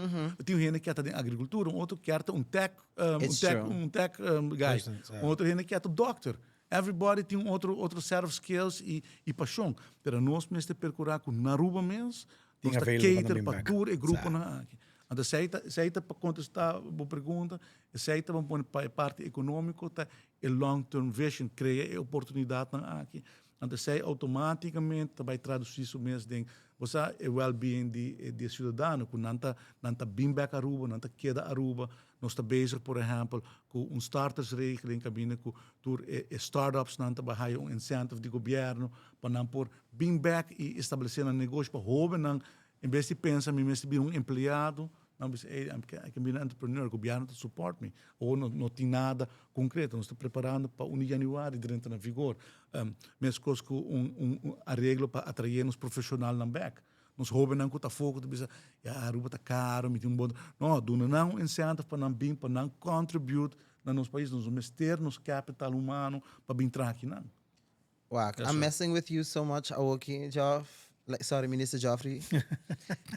Tin hende kier ta den agrikultura, un otro kier ta un tech, un It's tech, true. un tech guy. Person, sí. Un otro hende kier ta dòkter. Everybody tin un otro, otro set of skills i, i pashon. Pero nos mester perkurá ku na Aruba mes, Tin nos ta available pa cater nan bin pa bek. tur e Sa. gruponan aki. Anto esei ta, esei ta pa kontestá bo pregunta, esei ta ban pone pa e parti ekonómiko ta e long term vision, krea e oportunidatnan aki. Anto esei outomátikamente ta bai tradusí su mes den, bo sa, e well being di e di e siudadano, ku nan ta nan ta bin bèk Aruba, nan ta keda Aruba. Nos ta bezig por ehèmpel ku un startersregeling kaminda ku tur e e startupsnan ta bai haya un incentive di gobièrnu pa nan por bin bèk i establesé nan negoshi pa hóbennan. En bes di pensa mi mester bira un empleado, nan bisa, ey, I can be an entrepreneur, gobierno ta support mi. Awor no, no tin nada concreto, nos ta preparando pa un di januari drenta na vigor. Mescos cu un, un, un areglo pa atrae nos profesionalnan bek. Nos hobennan cu ta afo cu ta bisa, ya, Aruba ta caro, mi tin un bon. No, duna nan un incentive pa nan bin, pa nan contribute na nos pais. Nos no mester nos capital humano pa bin traha akinan. Wak, I'm messing with you so much awoki, Joff. Like, sorry, Minister Joffrey.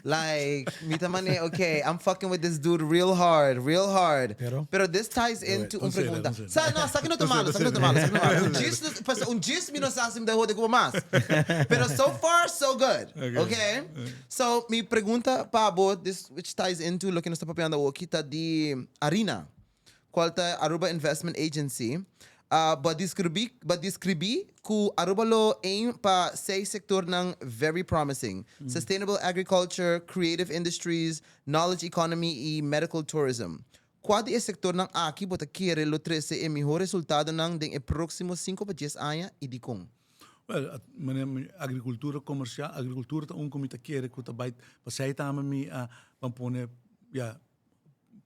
Like, mi ta mane, okay, I'm fucking with this dude real hard, real hard. Pero? Pero this ties into un Considera, pregunta. considera. Sa, no, sa ki no ta malo, sa ki no ta malo, sa ki no ta malo. Un djis, no- pues, un djis mi no sa si mi ta hode ku bo mas. Pero so far, so good. Okay. Okay? So, mi pregunta pa bo, this, which ties into loke nos ta papiando awoki, ta di Arina. cual ta Aruba Investment Agency, a bo describi bo describi cu Aruba lo aim pa seis sectornan very promising, sustainable agriculture, creative industries, knowledge economy y medical tourism. Cua di e sectornan aki bo ta kere lo trece e miho resultadonan den e proximo cinco pa dies aña y dicon? Well, manera agricultura comercial, agricultura ta un cu mi ta kere cu ta bay, pasey tambe mi a ban pone, ya,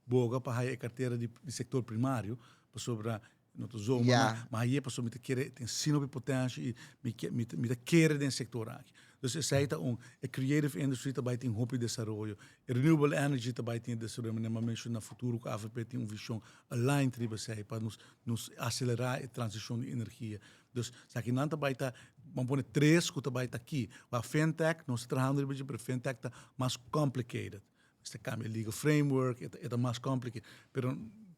boga pa haya e cartera di sector primario pasobra no ta zomaar ma haye pasobra mi ta kere tin asina hopi potencia y mi ke mi ta kere den e sector aki. Dus esey ta un. E creative industry ta bay tin hopi desaroyo. E renewable energy ta bay tin e desaroyo manera mi a menciona futuro cu avp tin un vision aligned riba esey pa nos nos acelera e transicion di energia. Dus esaki nan ta bay ta ban pone tres cu ta bay ta aki. Wak fintech nos ta trahando riba dje pero fintech ta mas complicated. Mester cambia legal framework, e ta, e ta mas complicated. Pero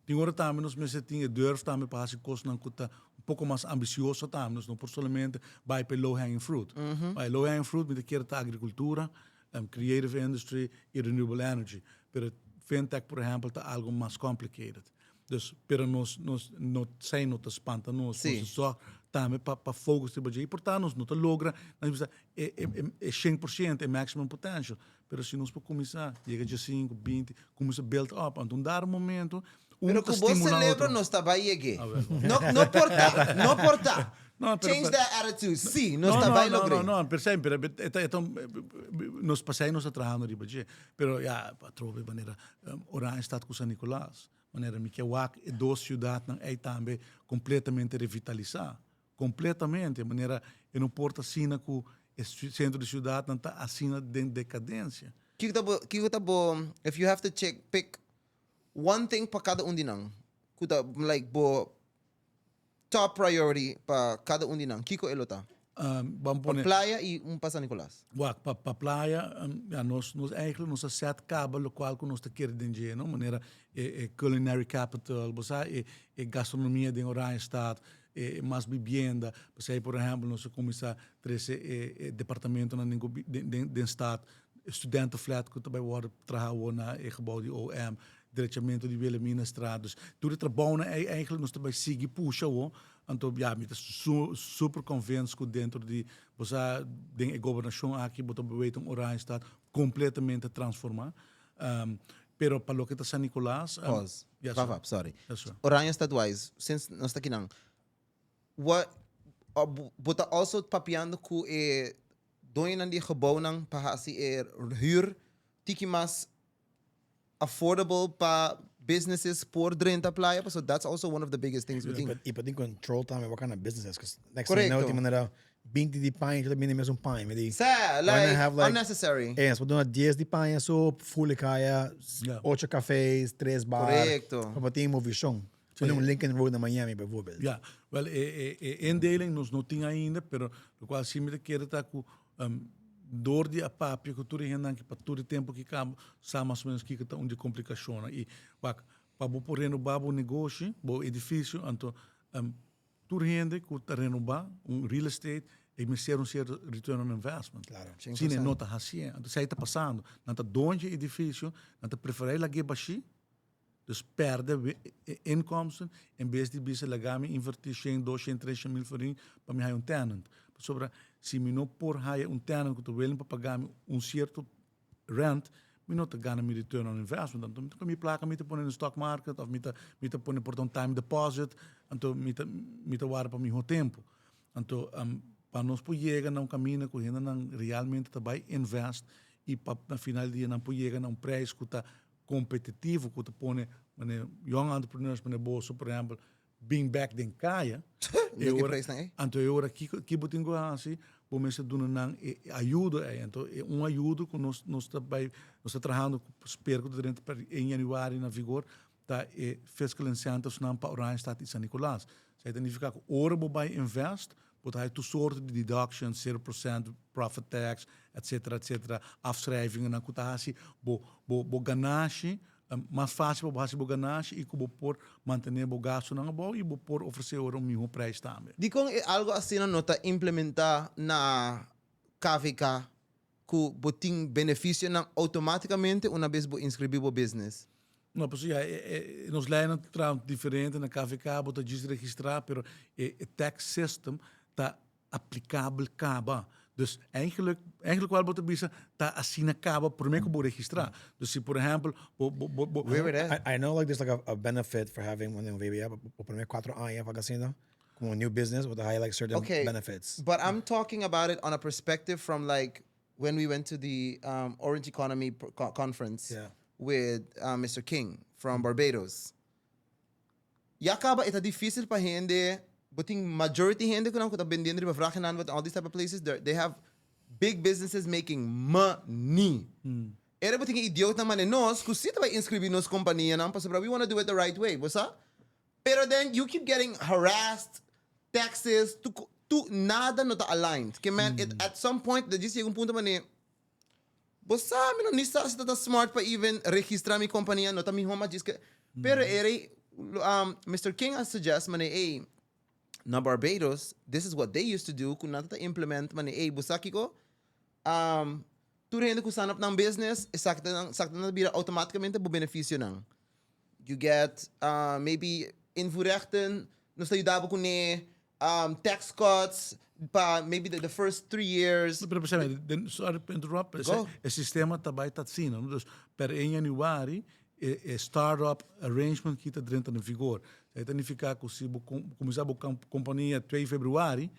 tin ora tambe nos mester tin e durf tambe pa haci cosnan cu ta un poco mas ambicioso tambe. Nos no por solamente bay pa e low hanging fruit. Pa e low hanging fruit mi ta kier ta agricultura, creative industry y renewable energy. Pero fintech por ehempel ta algo mas complicated. Dus, pero nos, nos no, esei no ta spanta nos. Sí. Nos ta zorg tambe pa, pa focus riba dje. Y por ta nos no ta logra, nos bisa, e, e, e, e 100%, e maximum potential. Pero si nos por cuminsa, yega dje cinco, 20, cuminsa build up. Anto un dado momento, un Pero ta cu bo stimula celebro otro. nos ta bay yeg'e. A ver. No, no por ta, no por ta. No, pero, Change pero, that attitude. Sí, nos no, ta no, bay no, logr'e. no, no, pero semper, e ta, e ta, nos pasai nos ta trahando riba dje. Pero ya, atrobe manera, Oranjestad ku San Nicolas, manera mi ke wak e dos siudatnan ei tambe kompletamente revitalisá. Kompletamente, manera e no por ta asina ku e sentro di siudatnan ta asina den dekadensia. Kiko ta bo, kiko ta bo, if you have to check, pick one thing pa kada un di nan, ku ta like bo Top priority pa kada un di nan, kiko e lo ta? Ban Pa pone. playa y un pa San Nicolas. Wak, pa pa playa, ya nos nos eigenlijk nos a set caba locual cu nos ta kere den dje, no? Manera e e culinary capital, bo sa, e e gastronomia den Oranjestad, e mas bibienda. P'esei, por ehempel, nos a cuminsa trece e e departamentonan den gobi den den den stad, studentenflat cu ta bay wordo traha awor na e gebouw di OM, Drechamentu di Wilhelminastraat. Dus tur e trabounan ei eigenlijk nos ta bai sigui pusha awo. Anto ya mi ta super convinced ku dentro di bo sa den e gobernashon aki bo ta weten Oranjestad completamente transforma. Pero pa loke ta San Nicolas, Pause. Yes, Waf sir. up, sorry. Yes, sir. Oranjestad wise, since nos ta kinan, what, bo ta also papiando ku e doñonan di e gebouwnan pa hasi e huur tiki mas affordable pa businesses por drenta playa? Pasobra that's also one of the biggest things we think. Y pa tin control tambe what kind of businesses, cause next thing you know, tin manera 20 di paña, cu ta bini mesun paña. Mi di, Sa, why not like, have like, unnecessary. Eh, so duna 10 di paña so, full e caya, 8 cafés, 3 bar. Correcto. Pa pa tin movicion. Pone un Lincoln Road na Miami bijvoorbeeld. Ja, wel e, e, e indeling nos no tin ainda, pero locual si mi ta kere ta cu door di a papia cu tur e hendenan ki pa tur e tempo ki caba sa mas o menos kico ta un di e complicacionnan. Y wak, pa bo por renoba bo negoshi, bo edificio, anto tur hende cu ta renoba un real estate e mester un cierto return on investment. Si no, e no ta hacié. Anto esey ta pasando. Nan ta doño di e edificio, nan ta prefera e lag'é bashi. Dus perde inkomsten en bes di bisa laga mi inverti shen, dos shen, tres shen mil florin pa mi haya un tenant. Pasobra si mi no por haya un tenant ku ta willing pa paga mi un sierto rent, mi no ta gana mi return on investment. Anto mi ta kohe mi plaka mi ta pone den stock market of mi ta mi ta pone por ta un time deposit, anto mi ta mi ta warda pa miho tempu. Anto pa nos por yega na un kaminda ku hendenan realmente ta bai invest i pa na final di dia nan por yega na un prijs ku ta competitivo cu ta pone mane young entrepreneurs mane boso por ehempel bin back den caya e ora anto e ora kico ki bo tin cu haci bo mester duna nan e ayudo ey anto e un ayudo cu nos nos ta bay nos ta trahando spera cu ta drenta pa en januari na vigor ta e fiscal incentives nan pa Oranjestad y San Nicolas esey ta nifica cu ora bo bay invest Bo ta haya tur soorte di deductions, zero procent profit tax, etcetera, etcetera, afschrijvingennan ku ta hasi bo bo bo ganashi mas fácil pa bo hasi bo ganashi i ku bo por mantené bo gastunan abou i bo por ofresé ora un mihó prijs tambe. Dikon e algo asina no ta implementá na KVK ku bo tin benefisionan outomátikamente una bes bo inskribí bo business? No, pasobra ya e nos leinan ta traha diferente, na KVK bo ta djis registrá, pero e tax system ta aplikabel kaba. Dus eigenlijk, eigenlijk wal bo ta bisa ta asina kaba promé ku bo registrá. Dus si por ehèmpel bo bo bo bo. Where it at? I know like there's like a benefit for having un VBA bo promé kuatro aña of algo asina, como un new business bo ta haya like certain benefits. But I'm talking about it on a perspective from like when we went to the Orange Economy conference with Mister King from Barbados. Ya caba e ta dificil pa hende, bo tin majority hende cu nan cu ta bendiendo riba vragennan but all these type of places they have big businesses making money. Era bo tin e idiootnan mane nos cu si ta bay inscribi nos companianan pasobra we wanna do it the right way, bo sa? Pero then you keep getting harassed, taxes, tu tu nada no ta aligned. Ke men it at some point da djis yega un punto mane bo sa mi no ni sa si ta ta smart pa even registra mi compania no ta miho mas djis ke pero e rei Mister King a suggest mane ey na Barbados this is what they used to do ku nan ta ta implement mane ey bo sa kiko tur hende ku sign up nan business esaki ta nan esaki ta nan ta bira automaticamente bo beneficionan. You get maybe invoerrechten, nos ta yuda bo kuné, tax cuts pa maybe the first 3 years. Pero precisamente, sorry pa interrupt, Go. e sistema ta bai ta asina, no? Dus per 1 januari e start-up arrangement ki ta drenta na vigor. Esei ta nifiká ku si bo kuminsá bo kompania 2 februari,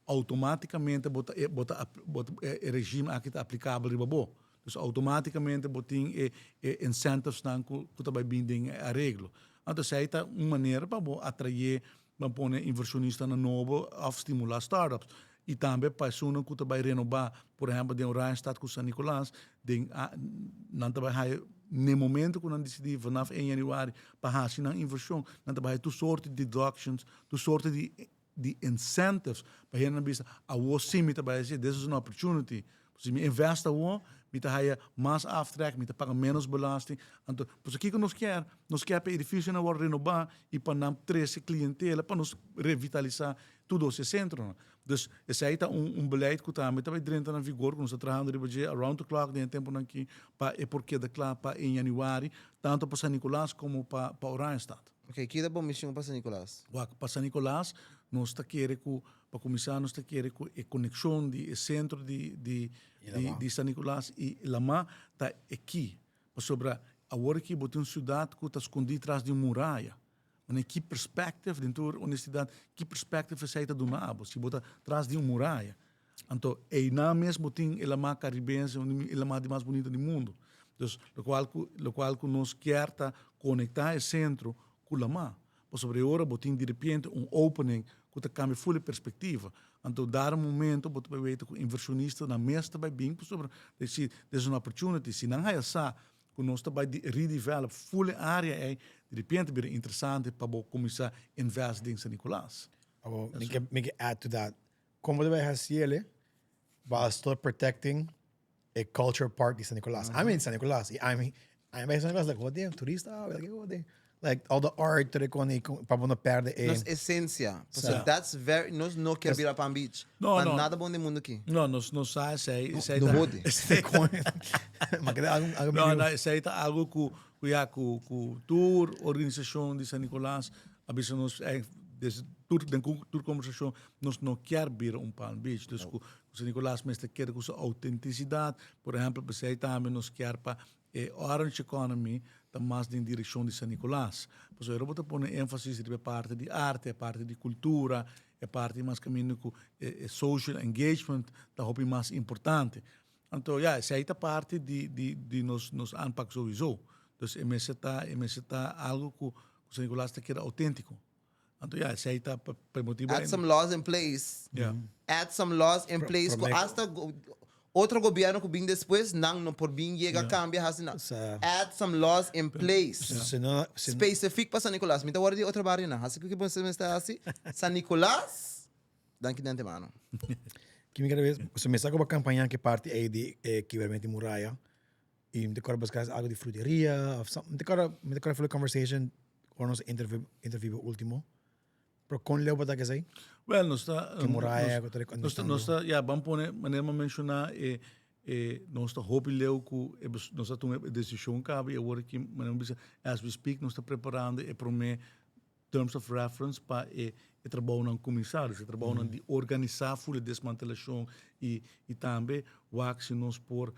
outomátikamente bo ta bo ta bo ta e regime aki ta aplikabel riba bo. Dus automaticamente bo tin e e incentivesnan cu cu ta bay bin den e areglo. Anto esey ta un manera pa bo atrae, ban pone inversionistanan nobo of stimula startups. Y tambe pa esunnan cu ta bay renoba, por ehempel den Oranjestad cu San Nicolas, den a nan ta bay haya n'e momento cu nan dicidi vanaf 1 januari pa haci nan inversion, nan ta bay haya tur soorti di deductions, tur soorti di di incentives pa hendenan bisa awo si mi ta bai haci this is an opportunity si mi invest awo mi ta haya mas aftrek mi ta paga menos belasting anto pasobra kiko nos kier nos kier pa e edificionan worde renoba y pa nan trece clientela pa nos revitalisa tur dos e centronan dus esey ta un beleid cu tambe ta bai drenta na vigor cu nos ta trahando riba dje around the clock den e temponan aki pa e por keda cla pa e januari tanto pa San Nicolas como pa Oranjestad. Ok, ki ta bo mision pa San Nicolas? Wak, pa San Nicolas nos ta kere ku, pa kuminsá nos ta kere ku e konekshon di e sentro di di di di San Nicolas i Lamá ta e ki. Pasobra Awor aki bo tin un ciudad cu ta scondi tras di un muraya. Mane ki perspective, den tur honestidad, ki perspective esey ta duna abo si bo ta tras di un muraya? Anto eynan mes bo tin e lama Caribense, un di e lama di mas bunita di mundo. Dus locual cu locual cu nos kier ta conecta e centro cu lama. Pasobra e ora bo tin diripiente un opening cu ta cambia full e perspectiva. Anto dar un momento bo ta bay weten cu inversionistanan mes ta bay bin pasobra they see there's an opportunity. Si nan haya sa cu nos ta bay redevelop full e area ey, diripiente bira interesante pa bo cuminsa invest den San Nicolas. Abo, mi ke mi ke add to that. Con bo ta bay haci ele while still protecting e culture part di San Nicolas. I'm in San Nicolas y I'm I'm bij San Nicolas like what damn turista ah, like what damn like all the art tur e con y pa bo no perde e Nos esencia. Pasobra that's very nos no kier bira Palm Beach. No, Pa no. nada bon den mundo aki. No, nos no sa esey, esey No ta hodi. esey ta Ma keda algo algo No, medio no, esey ta algo cu cu ya cu cu tur organisacion di San Nicolas a bisa nos eh desde tur den tur conversacion nos no kier bira un Palm Beach. Dus cu San Nicolas mester keda cu su autenticidad. Por ehempel, p'esei tambe nos kier pa e Orange Economy ta mas den direccion di San Nicolas. Pasobra bo ta pone enfasis riba e parti di arte, e parti di cultura, e parti mas caminda cu e social engagement ta hopi mas importante. Anto, ya, esei ta parti di di di nos nos aanpak souiso. Dus e mester ta e mester ta algo cu San Nicolas ta keda autentico. Anto ya, esei ta pa e motibu Add some laws in place. Ja. Add some laws in place ku hasta otro gobierno ku bin despues nan no por bin yega kambia hasi nan. Add some laws in place. Si no, si Specifiek pa San Nicolas. Mi ta wòrdu di otro barionan. Hasi ku ki bo mester hasi. San Nicolas, danki di antemano. Ki mi kere wes, so mi sa ku bo kampaña ki parti ei di e kibermente muraya y mi ta kòrda bo skirbi algo di fruteria of something. Mi ta kòrda, mi ta kòrda for di conversation ora nos interview interview bo ultimo. Pero kon leu bo ta kesei? Well, nos ta Ki muraya ku ta nos ta nos ta ya ban pone manera mi a menshoná e e nos ta hopi leu ku e nos a tuma e desishon kaba i awor aki manera mi bisa as we speak nos ta preparando e promé terms of reference pa e e trabounan kuminsá. Dus e trabounan di organisá full e desmantelashon i i tambe wak si nos por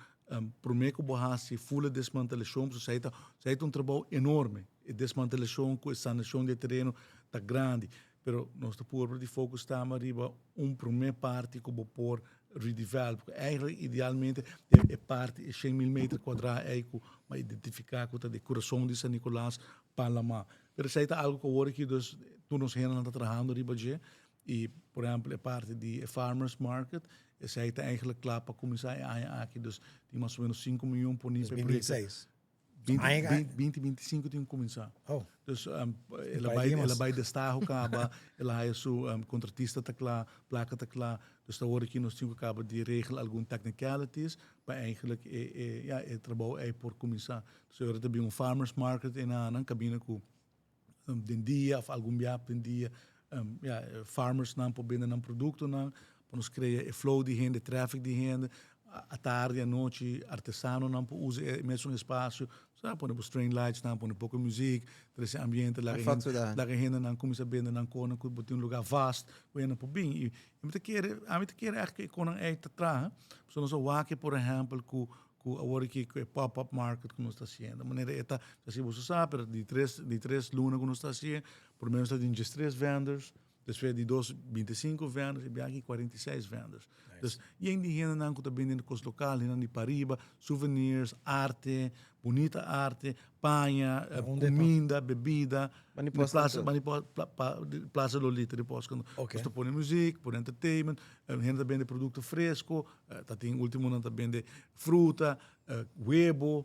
promé ku bo hasi full e desmantelashon pasobra esei ta esei ta un trabou enorme. E desmantelashon ku e sanashon di e tereno ta grandi. Pero nos ta purba di focus tambe riba un promé parti ku bo por redevelop. Ku eigenlijk idealmente e parti e shen mil meter kuadrá ei ku bo a identifiká ku ta di kurason di San Nicolas pa Lamá. Pero esei ta algo ku awor aki dus tur nos hendenan ta trahando riba dje i por ehempel e parti di e farmers market esei ta eigenlijk kla pa kuminsá e aña aki dus tin mas o menos sinku miyon poni pa e proyekto. 2026. 20, 25 tin ku kuminsá. Oh. Dus el a bai el a bai destaho kaba, el a haya su kontratista ta kla, plaka ta kla. Dus ta awor aki nos tin ku kaba di regel algun technicalities pa eigenlijk e e ya e trabou ei por kuminsá. So ora ta bin un farmers market enanan kabina ku den dia of algun bia den dia ya farmersnan por bende nan produktonan pa nos krea e flow di hende, traffic di hende. Atardi, anochi artesanonan por usa e mesun espasio. Sa pone bo string lightsnan, pone poko muzik, trese ambiente laga hende laga hendenan kuminsá bende nan konan ku bo tin un lugar vast ku hende por bin. I mi ta kere, ami ta kere ègt ku e konan ei ta traha. Pasobra nos a wak por ehèmpel ku ku awor aki ku e pop up market ku nos ta hasiendo. Manera e ta, si boso sa, pero di tres, di tres luna ku nos ta hasié, por lo menos ta tin diestres vendors, despues di dos 25 vendors, i biaha aki 46 vendors. Dus yen di hendenan ku ta bende kos lokal, hendenan di pariba, souvenirs, arte, bunita arte, paña, kuminda, bebida. Bani pos Plaza, bani pos, pla, pa, Plaza Lolita di pos. Nos ta pone muziek, pone entertainment, hende ta bende produkto fresko, Ta tin ultimonan ta bende fruta, webo,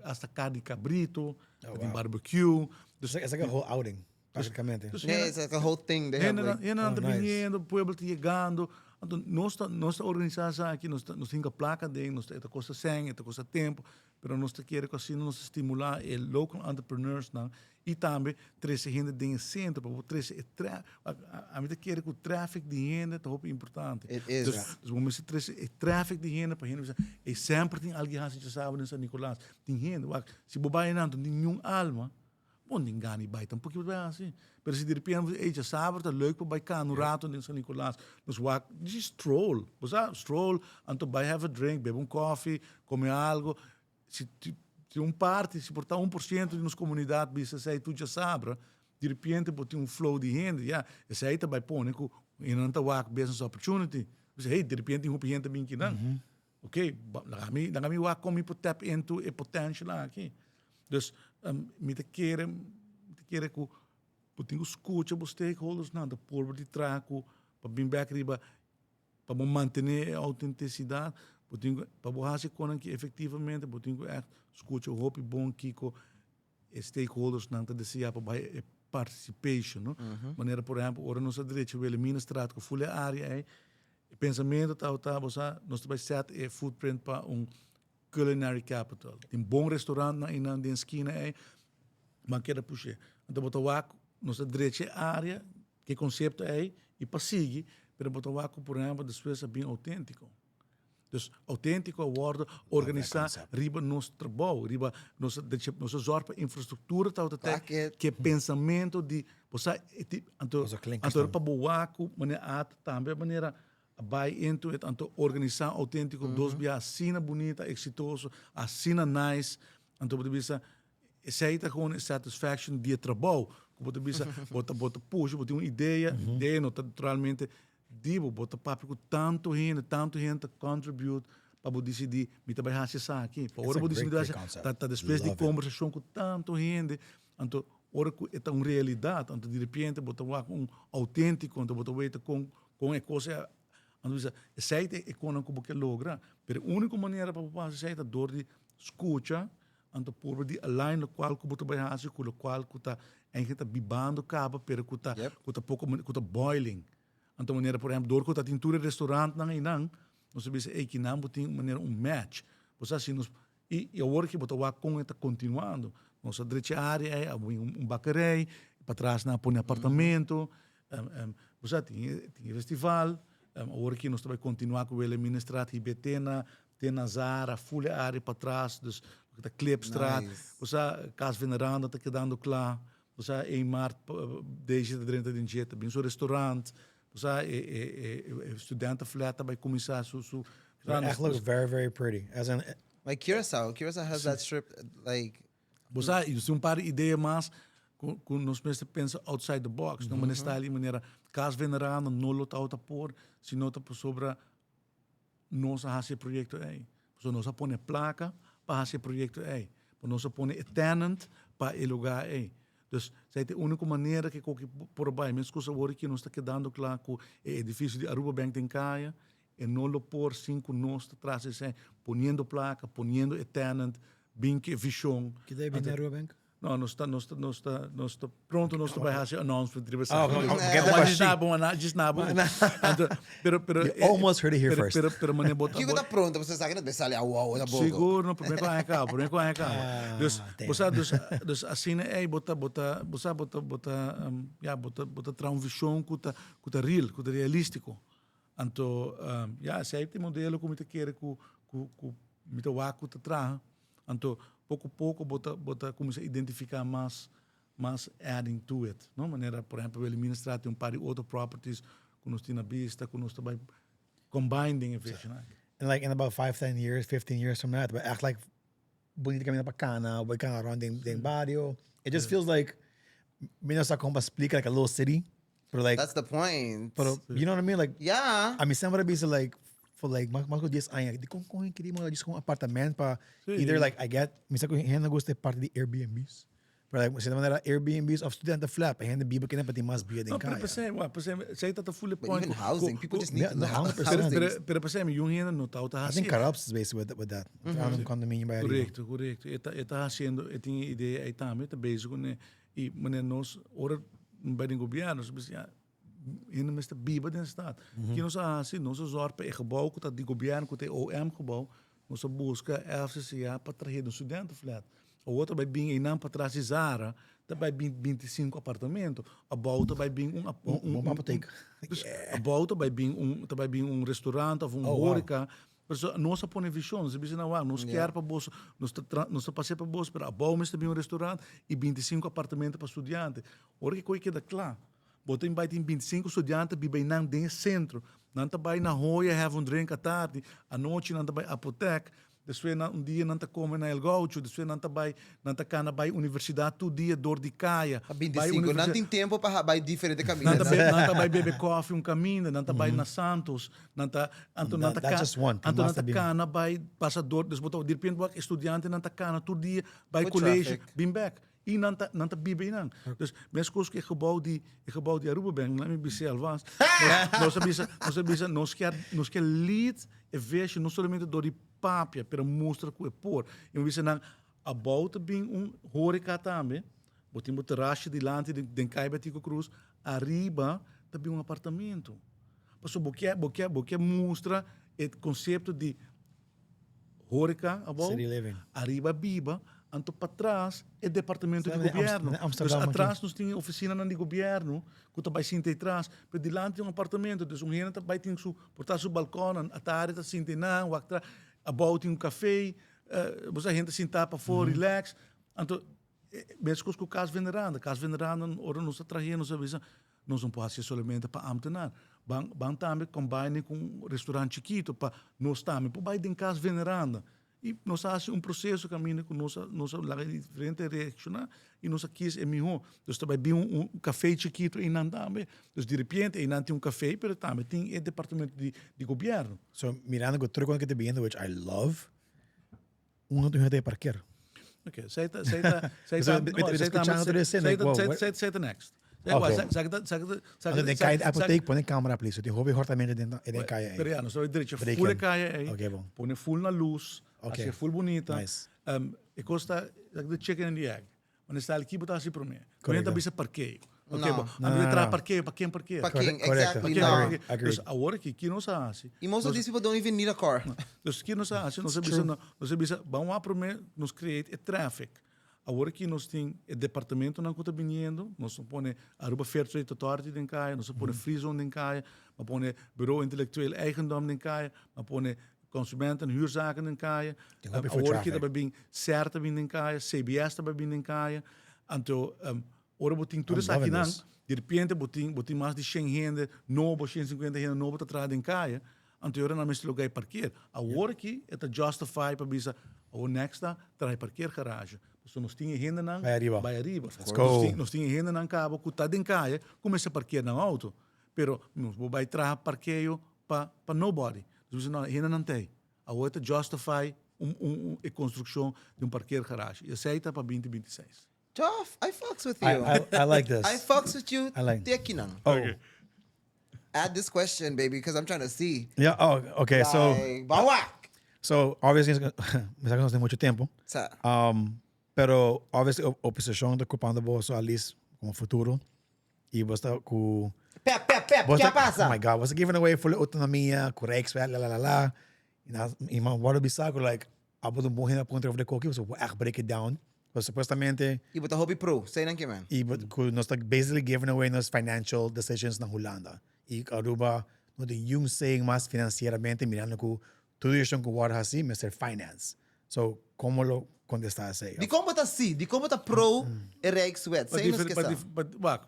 hasta carni cabrito, ta tin barbecue. Dus es like a whole outing, practicamente. Yeah, it's like a whole thing they have like. Hendenan ta biniendo, pueblo ta yegando. Anto nos ta nos ta organisa esaki, nos ta nos hinka placa den, nos ta e ta kosta sèn, e ta kosta tempo, Pero nos ta kere ku asina nos ta stimulá e local entrepreneursnan i tambe trese hende den e sentro pa bo trese e tra ami ta kere ku traffic di hende ta hopi importante. It is. Dus dus bo mester trese e traffic di hende pa hende bisa ey semper tin algin hasi djasabra den San Nicolas. Tin hende wak si bo bai einan no tin niun alma bo no tin gana di bai tampoco bo ta bai hasi. Pero si direpente bo bisa ey djasabra ta leuk pa bai kana un rato den San Nicolas nos wak djis stroll bo sa stroll anto bai have a drink bebe un koffie. Come algo, si Si un parti, si por ta 1% di nos comunidad bisa esey tur djasabra, di repente bo tin un flow di hende, ya, esey ta bay pone cu nan ta wak business opportunity. Bisa, hey, di repente tin hopi hende ta bin kinan. Ok, laga mi, laga mi wak con mi por tap into e potential aki. Dus, mi ta kere, mi ta kere cu bo tin cu scucha bo stakeholders nan, ta purba di traha cu pa bin bek riba Pa bo mantené e autentisidat, bo tin ku, pa bo hasi konan ki efektivamente, bo tin ku ègt skucha hopi bon kiko e stakeholdersnan ta deseá pa bai e participation, no? Manera por ehèmpel ora nos a drecha Wilhelminastraat ku ful e área ei, e pensamentu tabata, bo sa, nos ta bai sèt e footprint pa un culinary capital. Tin bon restaurantnan einan den skina ei, ban keda push'é. Anto bo ta wak, nos a drecha e área, Ke konsepto ei i pa sigui, pero bo ta wak ku por ehempel despues a bin outéntiko. Dus outéntiko a wòrdu organisá riba nos trabou, riba nos nos a zòrg pa infrastruktura tabata te ke pensamentu di bo sa e ti anto anto pa bo wak ku manera a tambe manera a bai into it anto organisá outéntiko dos bia asina bunita eksitoso asina nice anto bo ta bisa Esei ta gewoon e satisfaction di e trabou. Ku bo ta bisa, bo ta, bo ta pusha, bo tin un idea, idea no ta naturalmente di bo, bo ta papia ku tantu hende, tantu hende ta contribute pa bo disidí, mi ta bai hasi esaki. Pa ora bo disidí mi ta bai hasi, ta, ta despues di kombersashon ku tantu hende, anto ora ku e ta un realidat, anto di repente bo ta wak un outéntiko, anto bo ta weta kon, kon e kos a, anto bisa, esei ta e konan ku bo ke logra. Pero e úniko manera pa bo por hasi esei ta dor di skucha Anto purba di align lokual ku bo ta bai hasi ku lokual ku ta eigenlijk ta bibando kaba pero ku ta ku ta poko ku ta boiling. Anto manera por ehempel dor ku ta tin tur e restaurantnan einan nos ta bisa ey kinan bo tin manera un match. Bo sa si nos i i awor ki bo ta wak kon e ta kontinuando. Nos a drecha e area ey a bin un bakerij patras nan a pone apartamento bo sa tin tin e festival awor ki nos ta bai kontinua ku Wilhelminastraat hib'e te na Te na Zara, full e area patras, dus loke ta Klipstraat. Nice. Bo sa, Cas Veneranda ta kedando kla. Bo sa, 1 maart Daisy ta drenta den dje, ta bin su restaurant. Bo sa, e, e, e, e studentenflat ta bai kuminsá su, su. It echt looks very, very pretty. As in, Like Curaçao, Curaçao has that strip like Bo sa, i nos tin un par di idea mas ku, ku nos mester pensa outside the box. No manera style i manera Cas Veneranda no lo tabata por si no ta pasobra Nos a hasi e proyekto ei. Pasobra nos a pone plaka pa hasi e proyekto ei. Pa nos a pone e tenant pa e lugá ei. Dus esei ta e úniko manera ku e koki por bai. Meskos awor aki nos ta kedando kla ku e edifisio di Aruba Bank den kaya, e no lo por sin ku nos ta tras esei, poniendo plaka, poniendo e tenant, bin ku e vishon. Kiko ta e bin di Aruba Bank? No, nos ta, nos ta, nos ta, nos ta, pronto nos ta bai hasi announcement riba Ah, esaki. okay, okay. Get the question. Bo na, just na bo. Anto, pero, pero, You almost heard it here pero, first. Pero, pero, meneer Bot, Kiko ta pronto, pasobra esaki no ta sali awor tampoco. Sigur, no, promé ku aña kaba, promé ku aña kaba. Ah, Dus, damn. bo sa, dus, dus asina ei bo ta, bo ta, bo sa, bo ta, bo ta, um, ja, bo ta, bo ta traha un vision ku ta, ku ta real, ku ta realístiko. Anto, um, ja, esei ta e modelo ku mi ta kere ku, ku, ku mi ta wak ku ta traha. Anto poko poko bo ta bo ta kuminsá identifiká mas mas adding to it, no? Manera por ehèmpel Wilhelminastraat tin un par di otro properties ku nos tin na bista ku nos ta bai combine den e vision aki. And like in about 5, 10 years, 15 years from now, ta bai echt like bunita kaminda pa kana, bo kana rond den den bario. It just feels like mi no sa kon pa splika like a little city, pero like That's the point. pero you know what I mean? Like Yeah. A mi semper a bisa like for like mas mas ku 10 aña dikon kon hende kere manda djis kon apartament pa Sí. either like I get mi sa ku hende gusta e parti di Airbnb's pero like cierta manera Airbnb's of studentenflat pa hende biba kinan pa tin mas bida den No, pero kaya. p'esei, wak, p'esei, esei ta ta full e But point even ku- housing, ku- people ku- just need Yeah, to no, know 100%. Pero, housing. pero, pero p'esei mi yung hende no ta ta I hasi. think Carabs is basically with, with that. Trahando un condominio bij arriba. Correcto, correcto. E ta, e ta haciendo, e tin e idea ei tambe, ta bezig kuné. I manera nos, ora bai den gobierno, nos bisa, ya, hende mester biba den stad. Ki nos a hasi? Nos a zorg pa e gebouw ku ta di gobierno, ku ta e OM gebouw, nos a buska FCCA pa trahe den studentenflat. Awor ta bai bin einan patras di Zara, ta bai bin 25 apartamento. Abou ta bai bin un, un, un, Bon apotheek. Dus abou ta bai bin un, ta bai bin un restaurant of un Oh, wow. horeca. Pasobra nos a pone vision, nos a bisa nan wak, nos kier pa boso, nos ta tra, nos ta pas'é pa boso, pero abou mester bin un restaurant i 25 apartamento pa studiante. Ora ki koi keda kla, bo tin bai tin 25 studiante biba einan den e sentro. Nan ta bai na Hoya have un drink atardi, anochi nan ta bai apotek. Despues nan un dia nan ta come na El Gaucho, despues nan ta bay, nan ta cana bay universidad tur dia door di caya. Pa 25, nan tin tempo pa bay diferente caminda. Nan ta bebe, nan ta bay bebe koffie un caminda, nan ta bay na Santos, nan ta, anto nan ta That's just one, anto nan ta cana bay pasa door, dus bo ta di repente bo wak estudiantenan ta cana tur dia bay colegio, bin bek. I nan ta, nan ta biba einan. Dus meskos ku e gebou di, e gebou di Aruba Bank, laat mi bis'é alvast, nos, nos a bisa, nos a bisa, nos kier, nos kier lead e vision, no solamente dor di papia, pero mustra ku e por. I mi bisa nan, abou ta bin un horeca tambe, bo tin bo terasje dilanti den, den Kai Betico Croes, ariba ta bin un apartamento. Pasobra bo kier, bo kier, bo kier mustra e konsepto di Horeca abou, City living. ariba biba, anto patras e departamento di Sa gobierno. na Amsterdam Dus aki. atras nos tin e oficinanan di gobierno cu ta bay sinta atras, pero dilanti un apartamento, dus un hende ta bay tin su, por ta su balcon, atari ta sinta einan, wak tra, abou tin un café, bo sa hende ta sinta pafó relax, anto mescos cu Cas Veneranda, Cas Veneranda ora nos ta trahe nos a bisa Nos no por haci solamente pa ambtenaar. Ban, ban tambe combine cu un restaurant chikito pa nos tambe por bay den Cas Veneranda. Y nos a haci un proceso caminda cu nos a, nos a laga diferente reacciona y nos a kies e miho. Dus ta bay bin un, un cafe chikito eynan tambe. Dus di repente eynan tin un cafe pero tambe tin e departamento di, di gobierno. So, mirando cu tur cos cu ta biniendo, which I love, Un otro hende parkeer. Ok, zij ta, zij ta, zij ta, no, zij ta, zij zij ta next. Ok. Anto den kaya di apotheek pone camera please, tin hopi hortamento den den kaya ei. Pero ya, nos ta drecha full e kaya ei. Ok bon. Pone full na luz, Ok. haci full bunita. Nice. E cos ta, like the chicken and the egg. Wanneer sta ki bo ta hasi prome? Correcto. Prome ta bisa parkeo. Ok, No. bo. No, Anto no, traha no. parkeo, pa ken parkea? Pa ken, Correcto. exactly, Pa ken no. parkea? Agreed. Dus awor aki, ki nos a hasi? Y most of these people don't even need a car. Dus ki nos a hasi? Nos a bisa, no, nos a bisa, ban wak prome, nos create e traffic. Awor aki nos tin e departamentonan ku ta biniendo, nos a pone Aruba Fair Trade Authority den kaya, nos a pone Free Zone den kaya, a pone Bureau Intellectueel Eigendom den kaya, a pone Consumenten Huurzaken den kaya. Tin hopi foot Awor aki traffic. ta bai bin SER ta bin den kaya, CBS ta bai bin den kaya. Anto, ora bo tin tur I'm loving esakinan, this. di repente bo tin, bo tin mas di shen hende nobo, shen sinkuenta hende nobo ta traha den kaya. Anto e ora nan mester loga e parkeer. Awor aki e ta justify pa bisa, awor next ta traha e parkeergarage. Pasobra nos tin e hendenan Bai ariba. bai ariba. Let's go. Nos tin, nos tin e hendenan kaba ku ta den kaya ku mester parkeer nan auto. Pero nos bo bai traha parkeo pa pa nobody. Nos bisa no, e hendenan ta ei. Awor e ta justify un un un e construccion di un parkeergarage. Y esei ta pa binti binti seis. Joff, I fucks with you. I, I, I like this. I fucks with you I like- te akinan. Oh. Add this question, baby, because I'm trying to see. Yeah, oh, okay, so Like, bawak. so obviously me sa ku nos tin mucho tempo. Sa. Pero obviously oposicion ta culpando boso at least como futuro. Y bo ta cu Pep, pep, pep, Bo ke ta- pasa? Oh my God, was giving away full autonomia, cu Rijkswet, la la la la. Y na, y man wordo bisa cu like, abo un bon hende a puntra over de koki, so bo echt break it down. Pues supuestamente, Y bo ta hopi pro, say nan ke man. y bo, cu nos ta basically giving away nos financial decisions na Hulanda. Y Aruba no tin yun saying mas financieramente mirando cu tur decision cu wordo haci mester finance. So, como lo contesta esey? Dikon bo ta si? Dikon bo ta pro e Rijkswet? Pa Say nos difer- ke pa sa. dif- pa- wak,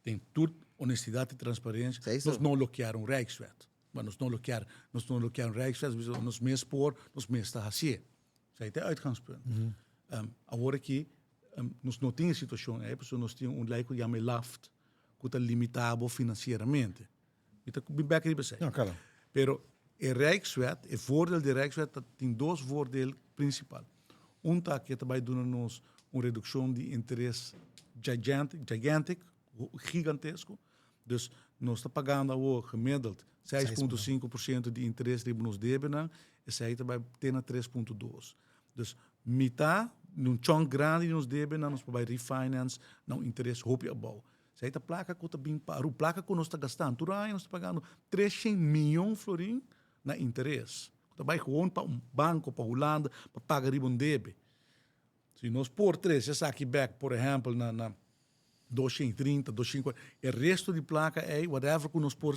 den tur honestidad y transparencia, Say so. nos no lo kier un Rijkswet. Maar nos no lo kier, nos no lo kier un Rijkswet, dus nos mes por, nos mes ta hacié. Esey ta e uitgangspunt. Awor aki, nos no tin e situacion ey, pasobra nos tin un ley cu yama e LAFT, cu ta limita bo financieramente. Mi ta bin bek riba esei. No, claro. Pero e Rijkswet, e voordeel di Rijkswet ta tin dos voordeel principal. Un ta cu e ta bay duna nos un reduccion di interes gigantic, gigantic, gigantesco. Dus nos ta pagando awor gemiddeld 6.5% di interes riba nos debenan, esey ta bay te na 3.2. Dus mita, un chunk grandi di nos debenan nos por bay refinance na un interes hopi abou. Esei ta plaka ku ta bin pa Aruba, plaka ku nos ta gastando. Tur aña nos ta pagando treshen miyon florin na interes. Ku ta bai gewoon pa un banko, pa Hulanda, pa paga riba un debe. Si nos por trese esaki bek, por ehèmpel, na na doshen i trinta, doshen i kuarenta, e resto di plaka ei, whatever ku nos por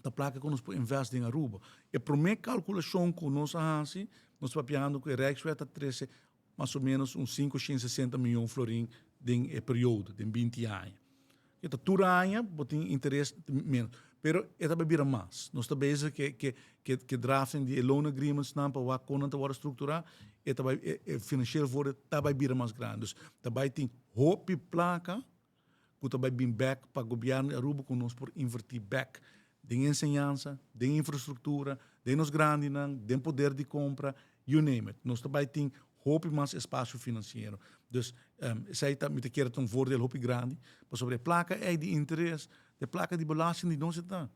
ta plaka ku nos por invest den Aruba. E promé kalkulashon ku nos a hasi, nos ta papiando ku e Rijkswet ta trese mas o menos un 560 miyon florin den e periodo, den 20 aña. E ta tur aña bo tin interes menos. Pero e ta bai bira mas. Nos ta bezig ke ke ke ke drafting di e loan agreements nan pa wak kon nan ta wòrdu strukturá. E ta bai e e financieel voordeel ta bai bira mas grandi. Dus ta bai tin hopi plaka ku ta bai bin bèk pa gobièrnu di Aruba ku nos por invertí bèk den enseñansa, den infrastruktura, den nos grandinan, den poder di kompra, you name it. Nos ta bai tin hopi mas espasio finansiero. Dus esei ta, mi ta kere ta un voordeel hopi grandi, pasobra e plaka ei di interes, ta e plaka di belasting di nos e ta.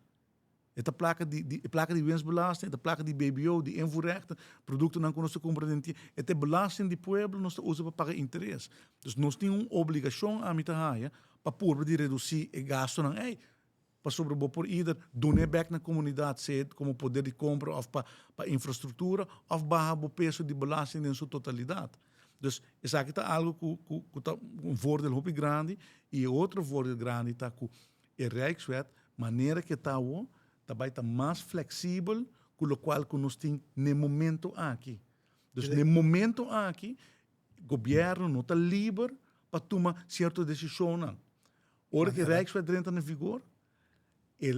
E ta plaka di, di, e plaka di winstbelasting, e ta plaka di BBO, di invoerrechten, produktonan ku nos ta kumpra den tie, e ta e belasting di pueblo nos ta usa pa paga interes. Dus nos tin un obligashon, ami ta haya, pa purba di redusí e gastunan ei. Pasobra bo por either dun'é bèk na komunidat, sea komo poder di kompra òf pa pa infrastruktura, òf baha bo peso di belasting den su totalidat. Dus esaki ta algu ku ku ku ta un voordeel hopi grandi i e otro voordeel grandi ta ku e Rijkswet manera ku e ta awor ta bai ta mas fleksibel ku lokual ku nos tin n'e momento aki. Dus n'e momento aki gobièrnu no ta liber pa tuma sierto desishonnan. Ora ku e Rijkswet drenta na vigor, e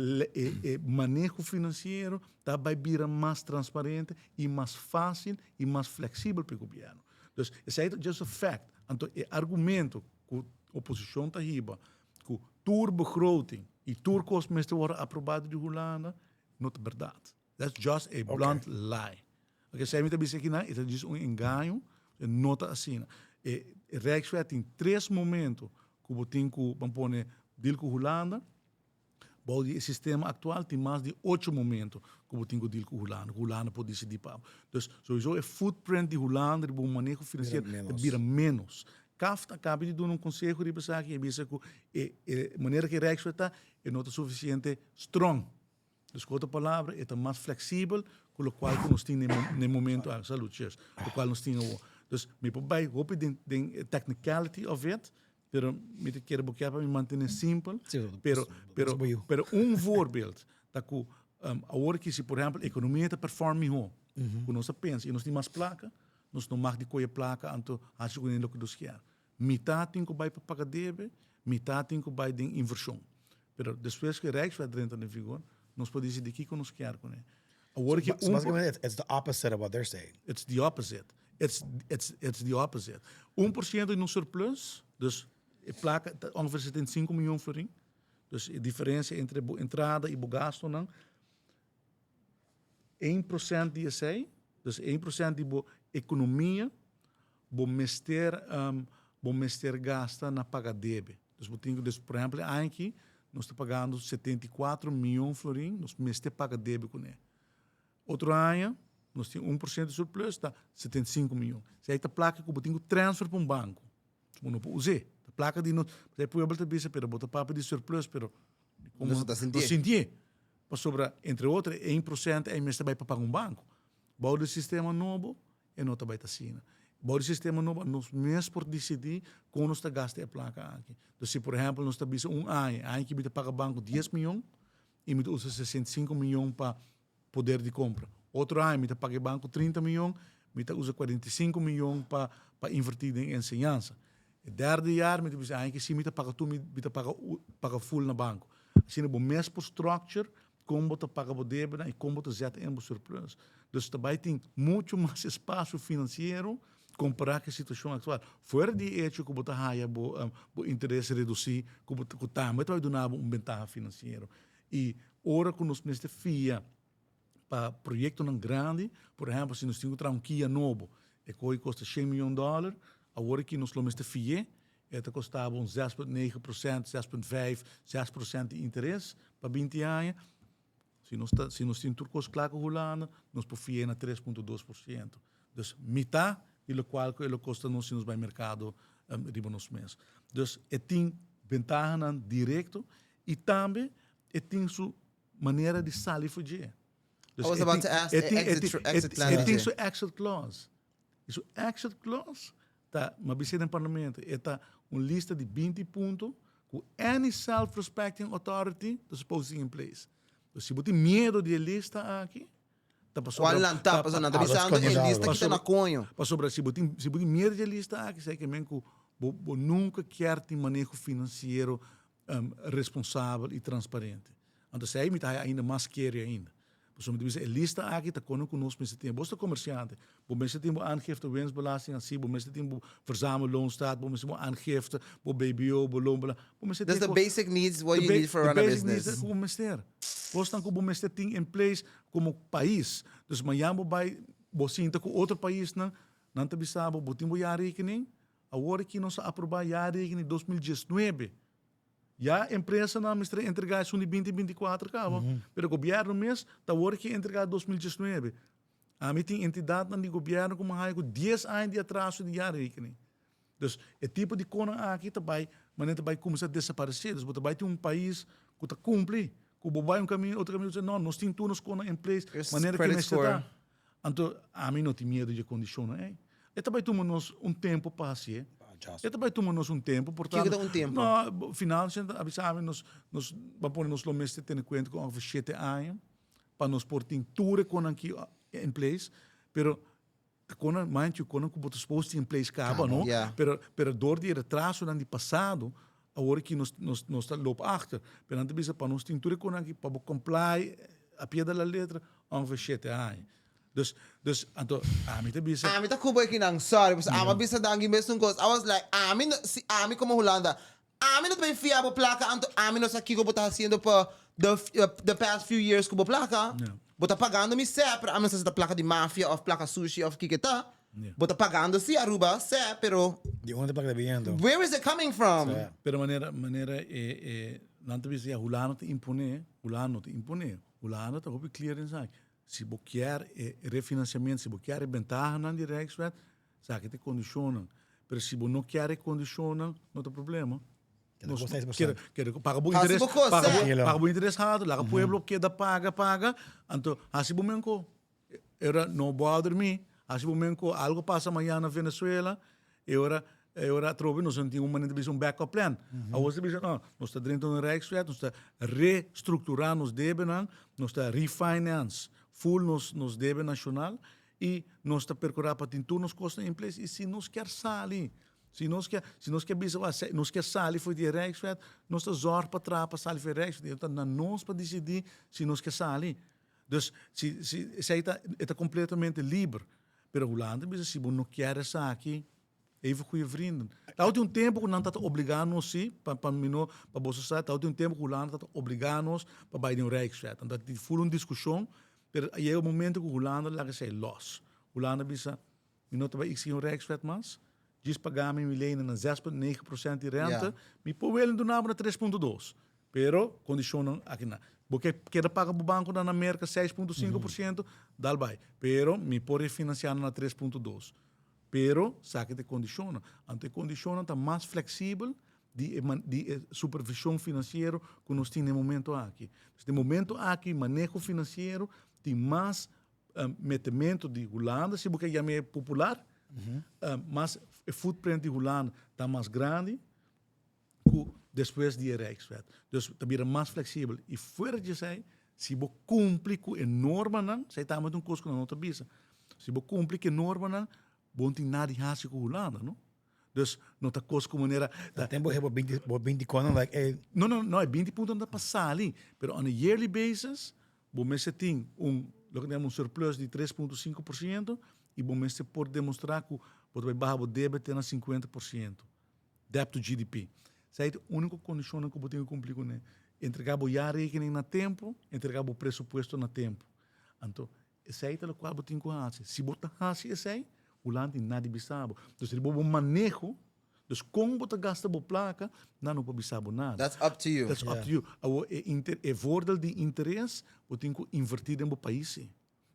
e maneho finansiero ta bai bira mas transparente i mas fásil i mas fleksibel pa e gobièrnu. Dus esei ta just a fact. Anto e argumento ku oposishon ta hiba ku tur begroting i tur kos mester wòrdu aprobá di Hulanda no ta bèrdat. That's just a blunt lie. Oke, esei mi ta bisa akinan, e ta djis un engaño, e no ta asina. E Rijkswet tin tres momento ku bo tin ku, ban pone, deal ku Hulanda. Bou di e sistema aktual tin mas di ocho momento ku bo tin ku deal ku Hulanda, ku Hulanda por disidí pa bo. Dus, sowieso e footprint di Hulanda riba bo maneho finansiero ta bira ménos. CAft a kaba di duna un konseho riba esaki, e bisa ku e manera ku e Rijkswet ta, e no ta sufisiente strong. Dus ku otro palabra, e ta mas fleksibel ku lokual ku nos tin na e momento aki. Salud, cheers. Lokual nos tin awor. Dus mi por bai hopi den den e technicality of it, pero mi ta kere bo kier pa mi mantene simpel. Pero, pero, pero un voorbeeld ta ku awor ki si por ehempel ekonomia ta perform miho ku nos a pensa i nos tin mas plaka, nos no mag di kohe plaka anto hasi kuné loke nos kier. Mitá tin ku bai pa paga debe, mitá tin ku bai den invershon. Pero despues ku e Rijkswet drenta den vigor, nos por disidí kiko nos kier kuné. Awor ki un. So basicamente it's the opposite of what they're saying. It's the opposite. It's, it's, it's the opposite. 1% di nos surplus, dus e plaka ta ongeveer 75 miyon florin. Dus e diferensia entre bo entrada i bo gastonan, 1% di esei, dus 1% di bo ekonomia, bo mester bo mester gasta na paga debe. Dus bo tin ku, dus por ehempel e aña aki nos ta pagando 74 miyon florin, nos mester paga debe kuné. Otro aña nos tin 1% di surplus, ta 75 miyon. Esei ta plaka ku bo tin ku transfer pa un banko. Bo no por us'é. Ta plaka di nos, e pueblo ta bisa pero bo ta papia di surplus pero Nos no ta sintié. No sintié. Pasobra entre otro e 1% ei mester bai pa paga un banko. Bou di sistema nobo e no ta bai ta asina. Bou di sistema nobo nos mes por disidí kon nos ta gasta e plaka aki. Dus si por ehèmpel nos ta bisa un aña, e aña aki mi ta paga banko dies mion i mi ta usa 65 mion pa poder di kompra. Otro aña mi ta paga e banko 30 mion, mi ta usa 45 mion pa pa invertí den enseñansa. E derde jaar mi ta bisa aña aki si mi ta paga tur mi ta paga paga full na banko. Asina bo mes por structure Kon bo ta paga bo debenan i kon bo ta zet in bo surplus. Dus ta bai tin muchu mas espasio finansiero kompará ku e situashon aktual. Fuera di e echo ku bo ta haya bo bo interes redusí ku bo ku tambe ta bai duna bo un bentaha finansiero. I ora ku nos mester fia pa proyektonan grandi, por ehèmpel si nos tin ku traha un kia nobo, e kohe kosta shen mion dòler, awor aki nos lo mester fi'é E ta kosta bo un 6,9%, 6,5, 6% di interes pa 20 aña. Si nos ta, si nos tin tur kos kla ku Hulanda, nos por fi'é na 3,2%. Dus mitá di lokual ku e lo kosta nos si nos bai merkado riba nos mes. Dus e tin bentahanan direkto i tambe e tin su manera di sali for dje. Dus I was about to ask, e exit, exit plan. E tin su exit clause. I su exit clause ta, m'a bis'é den parlamento, e ta un lista di 20 punto ku any self-respecting authority ta supposed tin in place. Dus si bo tin miedo di e lista aki, ta pasobra... Cual nan ta? Pasobra nan ta bisando e lista ki ta na coño. Pasobra si bo tin, si bo tin miedo di e lista aki, esei ke men ku bo, bo nunca kier tin maneho financiero responsabel i transparente. Anto esei mi ta haya ainda mas scary ainda. Pasobra mi ta bisa e lista aki ta kono ku nos mester tin. Bos ta komersiante, bo mester tin bo aangifte winstbelasting hasi, bo mester tin bo verzamelloonstaat, bo mester bo aangifte, bo BBO, bo loonbelasting, bo mester tin That's the basic needs what you need for run a business. The basic needs ku bo mester. Kosnan ku bo mester tin in place komo pais. Dus mañan bo bai, bo sinta ku otro paisnan, nan ta bisa bo, bo tin bo jaarrekening? Awor aki nos a aproba jaarrekening 2019. Ya empresanan mester a entrega esun di binti 24 kaba, pero gobierno mes ta awor ki entrega 2019. Ami tin entidadnan di gobierno ku mi haya ku dies aña di atraso di jaarrekening. Dus e tipo di konan aki ta bai manera ta bai kuminsá desaparesé. Dus bo ta bai tin un pais ku ta kumpli, ku bo bai un kaminda otro kaminda bo ta bisa no, nos tin tur nos konan in place manera ki mester ta. Anto ami no tin miedu dje kondishonnan ei. E ta bai tuma nos un tempu pa hasié. E ta bai tuma nos un tempu, por tanto. Kiko ta un tempu? No, financiën ta avisa ami nos, nos ban pone nos lo mester tene kuenta ku ongeveer shete aña pa nos por tin tur e konan aki in place. Pero e konan, mind you, konan ku bo ta supposed tin in place kaba, no? Pero, pero dor di e retrasonan di pasado, awor aki nos, nos, nos ta loop achter. Pero nan ta bisa pa nos tin tur e konan aki pa bo comply a pie de la letra, Ongeveer shete aña. Dus, dus, anto, ami ta bisa. Ami ta cubo ekinan, sorry, pasobra ami a bisa Dangui mesun cos. I was like, ami no, si ami como Hulanda, ami no ta bay fia bo placa, anto ami no sa kico bo ta haciendo pa the, the past few years cu bo placa. Bo ta pagando mi sè, pero ami no sa si ta placa di mafia of placa sushi of kico e ta. Bo ta pagando si Aruba, sè, pero. Di unda e placa ta biniendo? Where is it coming from? Pero manera, manera e, e, nan ta bisa ya Hulanda ta impone, Hulanda no ta impone. Hulanda ta hopi clear den esaki. Si bo kier e refinanciamento, si bo kier e bentahanan di Rijkswet, esaki ta e condicionnan. Pero si bo no kier e condicionnan, no ta problema. Keda ku 6%. Keda ku, paga bo Hasi interes, bo kos, paga bo, eh. paga bo interes haltu, laga pueblo keda paga, paga, anto hasi bo men ko. E ora no bother mi, hasi bo men ko algo pasa mañana na Venezuela, e ora e ora atrobe nos no tin un manera di bisa un backup plan. Awor ta bisa no, nos ta drenta un Rijkswet, nos ta restructura nos debenan, nos ta refinance full nos nos debe nacional y nos ta percura pa tin tur nos cosnan in place y si nos kier sali, si nos kier si nos kier bisa nos kier sali for di e Rijkswet, nos ta zorg pa traha pa sali for di e Rijkswet, e ta na nos pa dicidi si nos kier sali. Dus si si esei ta e ta completamente liber. Pero Hulanda bisa si bo no kier esaki, even goeie vrienden. Tabatin un tempo ku nan tata obliga nos si, pa pa mi no pa boso sa, tabatin un tempo ku Hulanda tata obliga nos pa bai den un Rijkswet. Anto a ful un diskushon, pero a yega un momento ku Hulanda laga esei los. Hulanda bisa, Mi no ta bai exigi un Rijkswet mas, djis paga mi mi lenen na 6.9% di rente, mi por welen duna bo na 3.2. Pero kondishonnan aki nan. Bo ke keda paga bo bankonan na Merka 6.5%, dal bai. Pero mi por refinansiá nan na 3.2. Pero esaki ta e kondishonnan. Anto e kondishonnan ta mas fleksibel di e di e supervishon finansiero ku nos tin na e momento aki. Dus na e momento aki maneho finansiero tin mas metemento di Hulanda, si bo ke yam'é popular, mas e footprint di Hulanda ta mas grandi ku despues di e Rijkswet. Dus ta bira mas fleksibel. I fuera di esei, si bo kumpli ku e normanan, esei tambe ta un kos ku nan no ta bisa, si bo kumpli ku e normanan, bo no tin nada di hasi ku Hulanda, no. Dus no ta kos ku manera. Ta tempo he bo 20 bo 20 konan like e. No no no e 20 puntonan ta pa sali, pero on a yearly basis bo mester tin un loke ta yama un surplus di 3.5% i bo mester por demostra ku bo ta bai baha bo debe te na 50%, debt to GDP. Esei ta e uniko kondishonnan ku bo tin ku kumpli kuné. Entrega bo jaarrekening na tempo, entrega bo presupuesto na tempo. Anto Esei ta lokual bo tin ku hasi. Si bo ta hasi esei, Hulanda tin nada di bisa bo. Dus riba bo maneho, dus kon bo ta gasta bo plaka, nan no por bisa bo nada. That's up to you. That's up to you. Awor e inter, e voordeel di interes, bo tin ku inverti den bo pais si.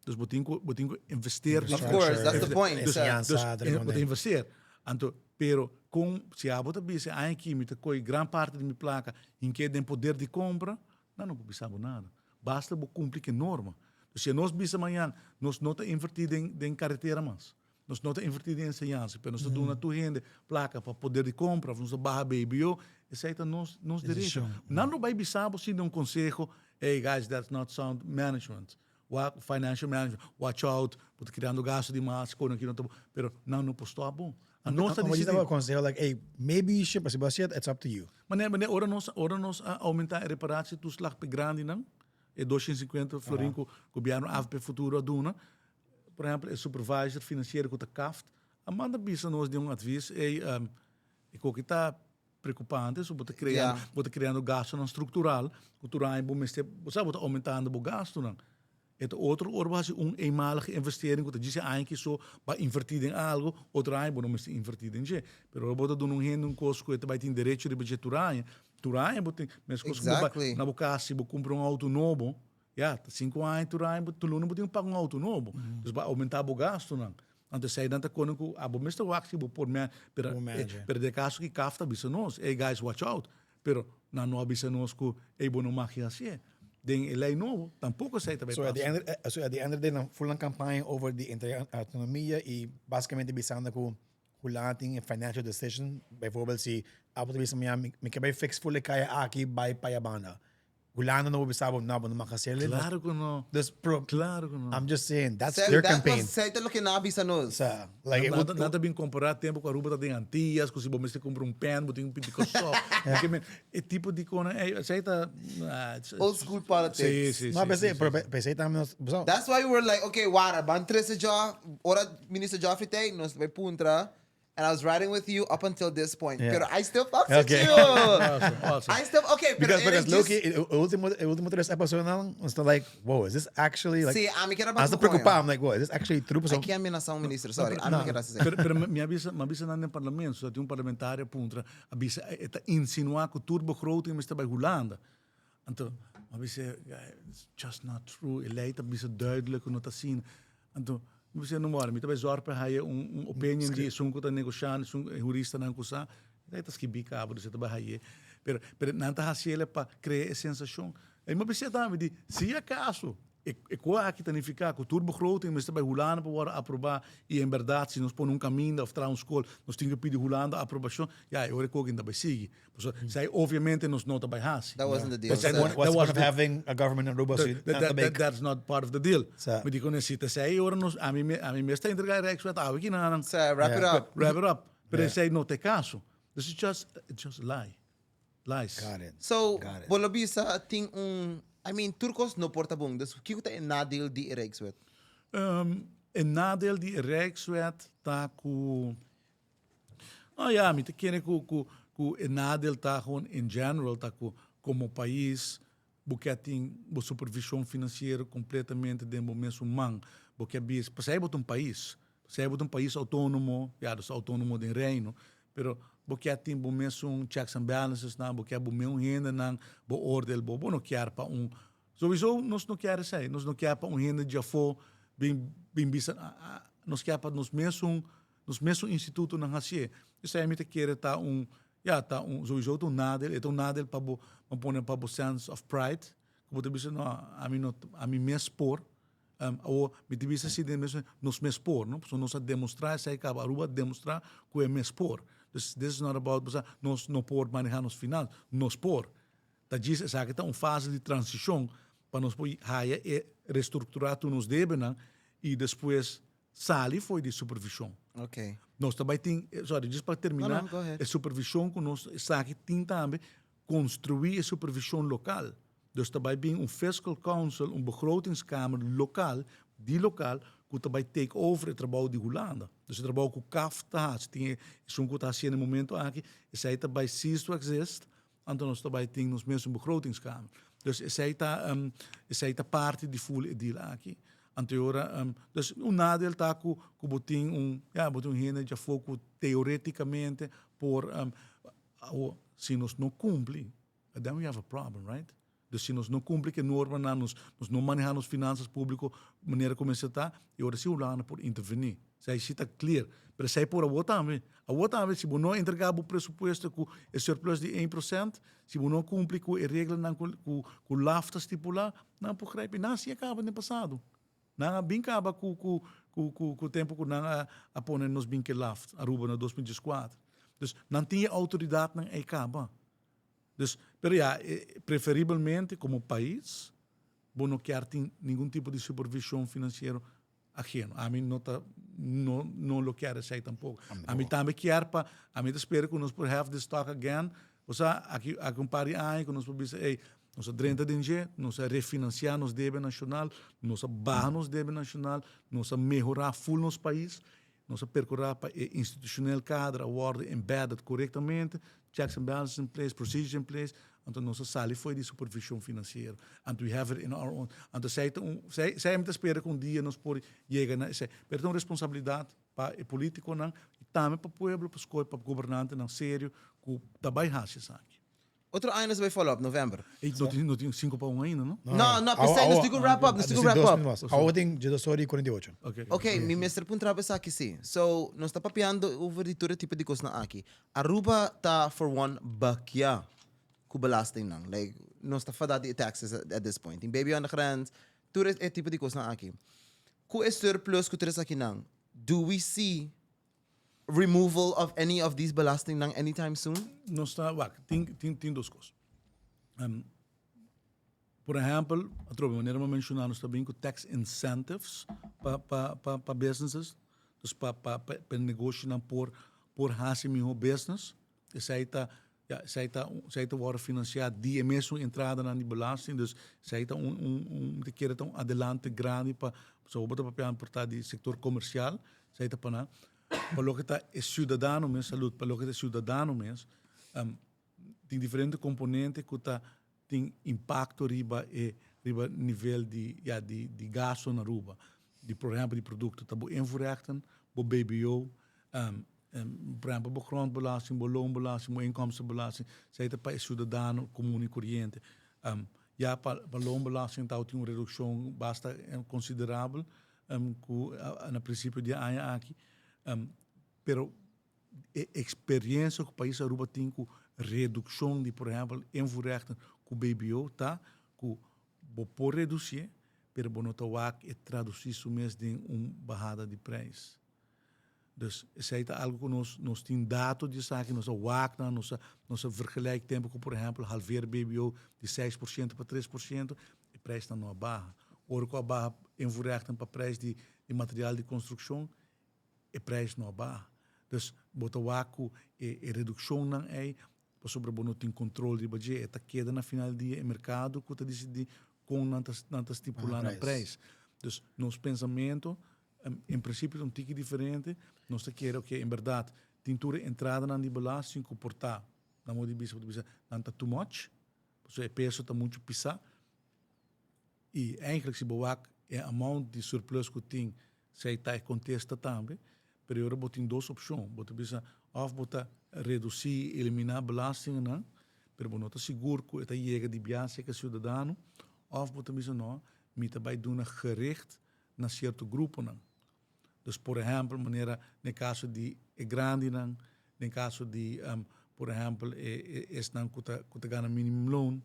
Dus bo tin ku, bo tin ku investeer Of course, that's the point. Dus, Enseñansa, dus, bo ta investeer. Anto, pero kon, si abo ta bisa, aña aki mi ta kohe gran parti di mi plaka, hink'é den poder di kompra, Nan no por bisa bo nada. Basta bo cumpli cu e norma. Dus si nos bisa mañan, nos no ta inverti den den carretera mas. Nos no ta inverti den enseñansa, pero nos ta duna tur hende placa pa poder di compra, of nos ta baha BBO, esey ta nos nos derecho. Nan no bay bisa bo sin un conseho, hey guys, that's not sound management. Wak financial management, watch out, bo ta creando gasto di mas, con aki no ta bo, pero nan no por stop bo. A nos ta Amo dicidi. daba conseho like, hey, maybe you should, pero si bo haci het, it's up to you. Manera, manera ora nos, ora nos a aumenta e reparatietoeslag p'e grandinan. e 250 florin ku gobièrnu AVP Futuro a duna. Por ehèmpel, e supervisor finansiero ku ta CAFT a manda bisa nos den un advis, ey, e koki ta preocupante, so bo ta creando, bo ta creando gastonan structural, cu tur aña bo mester, bo sa bo ta aumentando bo gastonan. E ta otro ora bo haci un eenmalige investering cu ta djis e aña aki so bo a inverti den algo, otro aña bo no mester inverti den dje. Pero ora bo ta duna un hende un cos cu e ta bay tin derecho riba dje tur aña, tur aña bo tin, mescos cu bo bay na bo cas si bo cumpra un auto nobo, Ya, ta sinku aña tur aña bo, tur luna bo tin ku paga un outo nobo. Dus bo a oumentá bo gastunan. Anto esei nan ta kono ku abo mester wak si bo por men, pero Por manage. pero den kaso ki CAF ta bisa nos, ey guys watch out. Pero nan no a bisa nos ku ey bo no mag hasié. Den e lei nobo tampoko esei ta bai So at the pasa. end, eh, so at the end of the day nan full nan campaña over di entrega autonomia y basicamente bisando ku Hulanda tin e financial decision, bijvoorbeeld si abo ta bisa mi, mi ke bai fix full e kaya aki bai pa ya banda. Hulanda no bo bisa bo, no, bo no mag hacerle. Claro cu no. Dus pro, Claro cu no. I'm just saying, that's Sey, their that campaign. was, sey ta loke nan a bisa nos. Sa, like, Nan it ta, nan ta bin compara tempo cu Aruba ta den Antillas, cu si bo mester cumpra un pen, bo tin cu pidi Kòrsou. Porque men, e tipo di cona, ey, sey ta, ah, it's, Old school politics. Si, si, No, si, pensei, si, pero si. pensei tambe nos, bo sa, That's why we were like, okay, wara, ban trece Joff, ora Minister Geoffrey t'ey, nos ta bay puntra. And I was riding with you up until this point. Yeah. Pero I still fucks Okay. with you. Awesome, awesome. I still, okay, pero Because, era because just- Loki, e ultimo, e ultimo tres episodios, I'm still like, whoa, is this actually like... Sí, ami kier a Hasta basta preocupado, I'm like, whoa, is this actually true? I So, can't menasa un minister, sorry. Ami No. no kier hasi Pero, pero mi a bisa, mi a bisa nan den parlamento, so tin un parlamentario puntra, a bisa, e ta insinua cu tur begroting mester bay Hulanda. Anto, mi a bisa, it's just not true. E ley ta bisa duidelijk cu no ta asina. Anto, mi bisa, no worry, mi ta bay zorg pa haya un, un opinion di esun cu ta negoshando, esun e huristanan cu sa. E ta skibi caba, dus e ta bay haye. Pero, pero nan ta haci ele pa crea e sensacion. E mi a bisa tambe di, si acaso E e koe aki ta nifiká ku tur begroting mester bai Hulanda pa wòrdu aprobá i en bèrdat si nos pone un kaminda òf traha un skol nos tin ku pidi Hulanda aprobashon, ya e ora e koe ta bai sigui. Pasobra esei obviamente nos no ta bai hasi. That wasn't the deal. What's the That point, what's the point of having a government in Aruba si That, that, that, that's not part of the deal. Sa. Mi di ku si ta esei e ora nos ami me ami mes ta entregá e Rijkswet awe kinanan. Sa, wrap it Yeah. up. Wrap it up. Pero Yeah. esei no ta e kaso. This is just it's just a lie. Lies. Got it. So, Got it. bo lo bisa tin un, I mean, tur kos no por ta bon. Dus kiko ta e nadeel di e Rijkswet? Um, e nadeel di e Rijkswet ta ku, nou ja, mi ta kere ku, ku, ku e nadeel ta gewoon in general ta ku komo pais bo ke tin bo supervision finansiero kompletamente den bo mesun man. Bo ke bisa, pasei bo ta un pais, Sea bo ta un pais autónomo, ya nos ta autónomo den Reino, pero bo kier tin bo mesun checks and balances nan, bo kier bo meun hendenan, bo oordeel bo, bo no kier pa un, sowieso nos no kier esei, nos no kier pa un hende djafó bin bin bisa, nos kier pa nos mesun, nos mesun institutonan hasié. Esei mi ta kere ta un, ya ta un, sowieso ta un nadeel, e ta un nadeel pa bo, bo pone pa bo sense of pride, ku bo ta bisa no, ami no, ami mes por, Awor, mi ta bisa si den mes nos mes por, no? Pasobra nos a demostrá esei kaba, Aruba a demostrá ku e mes por. Dus this is not about pasobra nos no por manehá nos finansas, nos por. Ta djis esaki ta un fase di transishon pa nos por haya e restrukturá tur nos debenan i despues sali fo'i di supervishon. Okay. Nos ta bai tin, sorry, djis pa terminá, No, no, go ahead. e supervishon ku nos esaki tin tambe Construi e supervision local. Dus ta bai bin un fiscal council, un begrotingskamer local, di local, cu ta bai take over e trabou di Hulanda. Dus e trabou cu CAF ta haci, tin e esun cu ta haciendo e momento aki, esey ta bai cease to exist, anto nos ta bai tin nos mesun begrotingskamer. Dus esey ta, esey ta parti di full e deal aki. Anto e ora, dus un nadeel ta cu cu bo tin un, ya, bo tin un hende djafo cu teoreticamente por, Awor, si nos no cumpli, then we have a problem, right? Dus si nos no cumpli cu e normanan, nos, nos no maneha nos finanzas publico manera cu mester ta, e ora si Hulanda por interveni. Esei si ta clear. Pero esei por awor tambe. Awor tambe, si bo no entrega bo presupuesto cu e surplus di een procent, si bo no cumpli cu e reglanan cu, cu, cu laf ta stipula, nan por grijpi. Nan si a caba den pasado. Nan a bin kaba ku ku ku ku ku tempu ku nan a a pone nos bin ke laft Aruba na 2014. Dus nan tin e outoridatnan ei kaba. Dus, pero ya, preferibelmente komo pais bo no kier tin ningun tipo di supervision finansiero ajeno. Ami no ta no no lo kier esei tampoko. Ami tambe kier pa, ami ta spera ku nos por have this talk again. Bo sa, aki aki un par di aña ku nos por bisa, ey. Nos a drenta den dje, nos a refinanciá nos debe nacional, nos a baha nos debe nacional, nos a mehorá full nos pais, nos a percurá pa e institucioneel kader a worde embedded corectamente, checks and balances in place, procedures in place, anto nos a sali fo'i di supervision financiero. Anto we have it in our own. Anto esei ta un, esei, esei mi ta spera cu un dia nos por yega na esei. Pero ta un responsabilidad pa e politiconan y tambe pa pueblo pa scoge pa gobernantenan serio cu ta bay haci esaki. Otro aña nos ta bay follow up, november. Ey, no tin, no tin cinco pa un ainda, no? No, no, p'esei nos tin cu wrap up, nos tin cu wrap up. Awo tin djedos ora y 48. Ok. Ok, mi mester puntra bo esaki si. So, nos ta papiando over di tur e tipo di cosnan aki. Aruba ta for one bakia cu belastingnan. Like, nos ta fada di e taxes at this point. Tin baby on de grens, tur e tipo di cosnan aki. Cu e surplus cu tur esakinan, do we see removal of any of these belastingnan anytime soon? Nos ta, wak, tin, tin, tin dos kos. Um, por ehempel, atrobe, manera mi a menshoná, nos ta bin ku tax incentives pa, pa, pa, pa businesses, dus pa, pa, pa, pa negoshonan por, por hasi mihó business. Esei ta, ja, esei ta, esei ta wòrdu finansiá di e mesun entradanan di belasting, dus esei ta un, un, un, mi ta kere ta un adelante grandi pa, pasobra bo ta papia por ta di sektor komersial, esei ta pa nan. Pa loke ta e siudadano mes, salud, pa loke ta e siudadano mes, tin diferente komponente ku ta tin impakto riba e riba nivel di, ja, di, di gasto na Aruba. Di, por ehempel, di produkto ta bo invoerrechten, bo BBO, por ehempel, bo grondbelasting, bo loonbelasting, bo inkomstenbelasting, esei ta pa e ciudadano komun i koriente. Ya pa pa loonbelasting tau tin un redukshon basta konsiderabel ku na prinsipio di e aña aki, pero E experiencia cu pais Aruba tin cu reduccion di por ehempel invoerrechten cu BBO ta cu bo por reducié pero bo no ta wak e traduci su mes den un bahada di prijs. Dus esey ta algo cu nos nos tin dato di esaki, nos a wak nan, nos a nos a vergelijk tempo cu por ehempel halveer BBO di 6% pa 3%, e prijsnan no a baha. Ora cu a baha invoerrechten pa prijs di di material di construccion, e prijs no a baha. Dus bo ta wak ku e e redukshonnan ei pasobra bo no tin kontrol riba dje. E ta keda na final di dia e merkado ku ta disidí kon nan ta nan ta stipulá nan prijs. Dus nos pensamentu en prinsipio ta un tiki diferente. Nos ta kere oke en bèrdat tin tur e entradanan di belasting ku por ta na modo di bisa bo ta bisa nan ta too much pasobra e peso ta muchu pisá. I eigenlijk si bo wak e amount di surplus ku tin, esei ta e kontesta tambe. Pero e ora bo tin dos opshon. Bo ta bisa òf bo ta redusí i eliminá belastingennan, pero bo no ta sigur ku e ta yega di biaha serka e siudadano, òf bo ta bisa no, mi ta bai duna gericht na sierto gruponan. Dus por ehèmpel manera den kaso di e grandinan, den kaso di por ehèmpel e esnan ku ta ku ta gana minimumloon,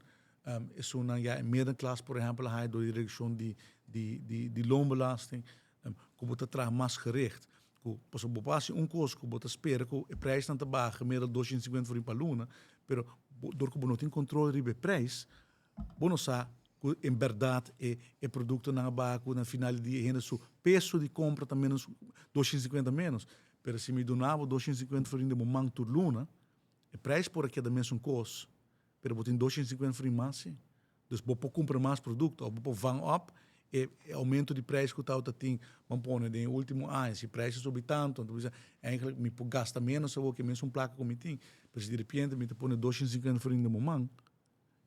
esunnan ya e middenklas por ehèmpel a haya dor di redukshon di di di di loonbelasting, ku bo ta traha mas gericht. Ku pasobra bo por hasi un kos ku bo ta spera ku e prijsnan ta baha gemiddeld 250 florin pa luna, pero dor ku bo no tin kontrol riba e prijs, Bo no sa ku en bèrdat e e produktonan a baha ku na final di dia e hende su peso di kompra ta ménos 250 ménos. Pero si mi duna bo 250 florin den bo man tur luna, e preis por a keda mesun kos, pero bo tin 250 florin mas si. Dus bo por kumpra mas produkto òf bo por vang op e e oumento di preis ku tabata tin, ban pone den e último aña, si preis a subi tantu, anto bo bisa, eigenlijk mi por gasta ménos awor ku e mesun plaka ku mi tin. Pero si diripiente mi ta pone 250 florin den bo man,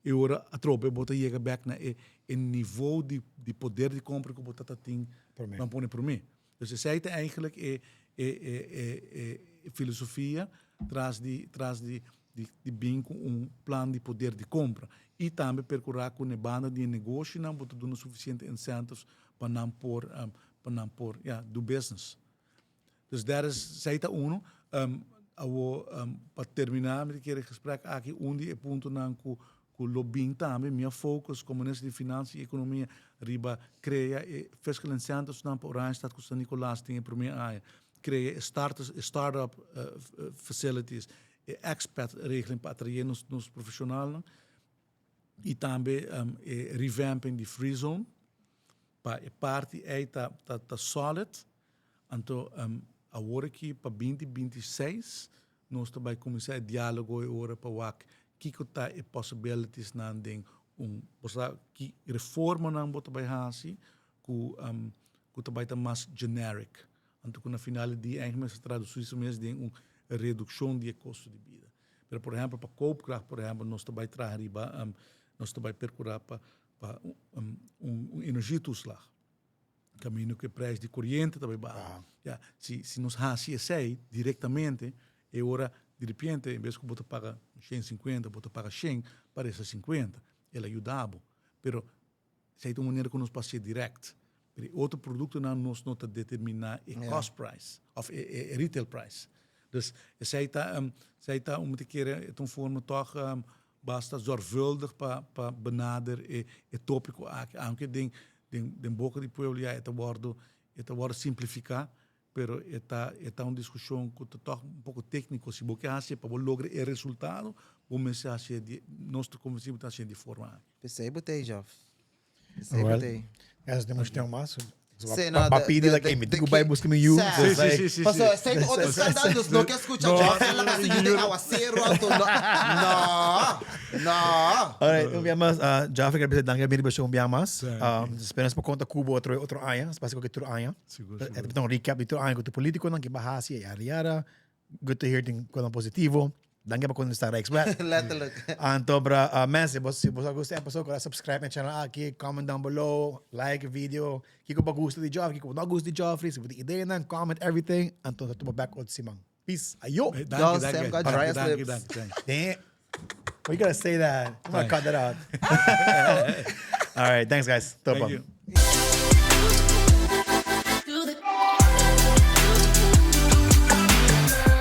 E ora atrobe bo ta yega bek na e e nivo di di poder di kompra ku bo ta ta tin Promé. nan pone promé. Dus esei ta eigenlijk e e e e e filosofia tras di tras di di di bin ku un plan di poder di kompra. I tambe perkurá ku na e banda di e negoshinan bo ta duna sufisiente incentives pa nan por pa nan por ya do business. Dus dat is, esei ta uno. Awo, pa terminá mi ta kere e gesprek aki, un di e puntonan ku ku lo bin tambe, mi a focus komo minister di Finansa i Ekonomia riba krea e fiscal incentives-nan pa Oranjestad ku San Nicolas den e promé aña, krea e starters, e startup facilities, e expat regeling pa atraé nos nos profeshonalnan i tambe e revamping di free zone pa e parti ei ta ta ta solid. Anto awor aki pa 2026 nos ta bai kuminsá e diálogo e ora pa wak kiko ta e possibilities nan den un bo sa ki reformanan bo ta bai hasi ku ku ta bai ta mas generic. Anto ku na final di dia eigenlijk mester tradusí su mes den un redukshon di e kosto di bida. Pero por ehèmpel pa koopkracht por ehèmpel nos ta bai traha riba nos ta bai perkurá pa pa un un energietoeslag. Kaminda ku e prijs di koriente ta bai baha. Ya, si si nos hasi esei direktamente e ora diripiente en bes ku bo ta paga 150 bo ta paga 100 paresa 50. El a yuda bo. Pero Esei ta un manera ku nos por hasié dirèkt. Pero e otro produktonan nos no ta determiná e cost price òf e retail price. Dus esei ta esei ta un ta kere e ta un forma tòg basta zorgvuldig pa pa benader e e tópiko aki. Aunke den den den boka di pueblo ya e ta wòrdu e ta wòrdu simplifiká pero e ta e ta un diskushon ku ta tòg un poko tékniko. Si bo ke hasié pa bo logra e resultado bo mester hasié di nos ta konvensí bo ta hasié di forma aki. Pesey bo tey, Jof. Pesey bo tey. Guys, no tenemos tiempo mas. Sí, no, Pa pidi like, mi tin ku bai buska mi yu. Sí, sí, sí, sí, Paso, esey ta otro skandal, nos no ke skucha Jof en la casa yu den awaseru anto no. No, no. Alright, un bia mas. Jof, ik bisa danki bini pa un bia mas. Spera nos por konta ku bo otro otro aña, basi ku tur aña. Sigur, E sigur. ta un recap di tur aña ku tur politikonan ke baha hasi, yara yara. Good to hear tin konan positivo. Danki pa kontestá Rijkswet. Letterlijk. Anto bra, uh, mensen, bos, si bos a gusta episode, kora subscribe na channel aki, comment down below, like video. Kiko bo gusta di Joffrey, kiko bo no gusta di Joffrey, si bo tin ideanan, comment everything. Anto ta tuma back otro siman. Peace. Ayo! Hey, Yo, danki, Sam danki, got danki, dry danki, lips. danki, danki. Damn. We gotta say that. I'm gonna cut that out. All right, thanks guys. Thank Topa. you.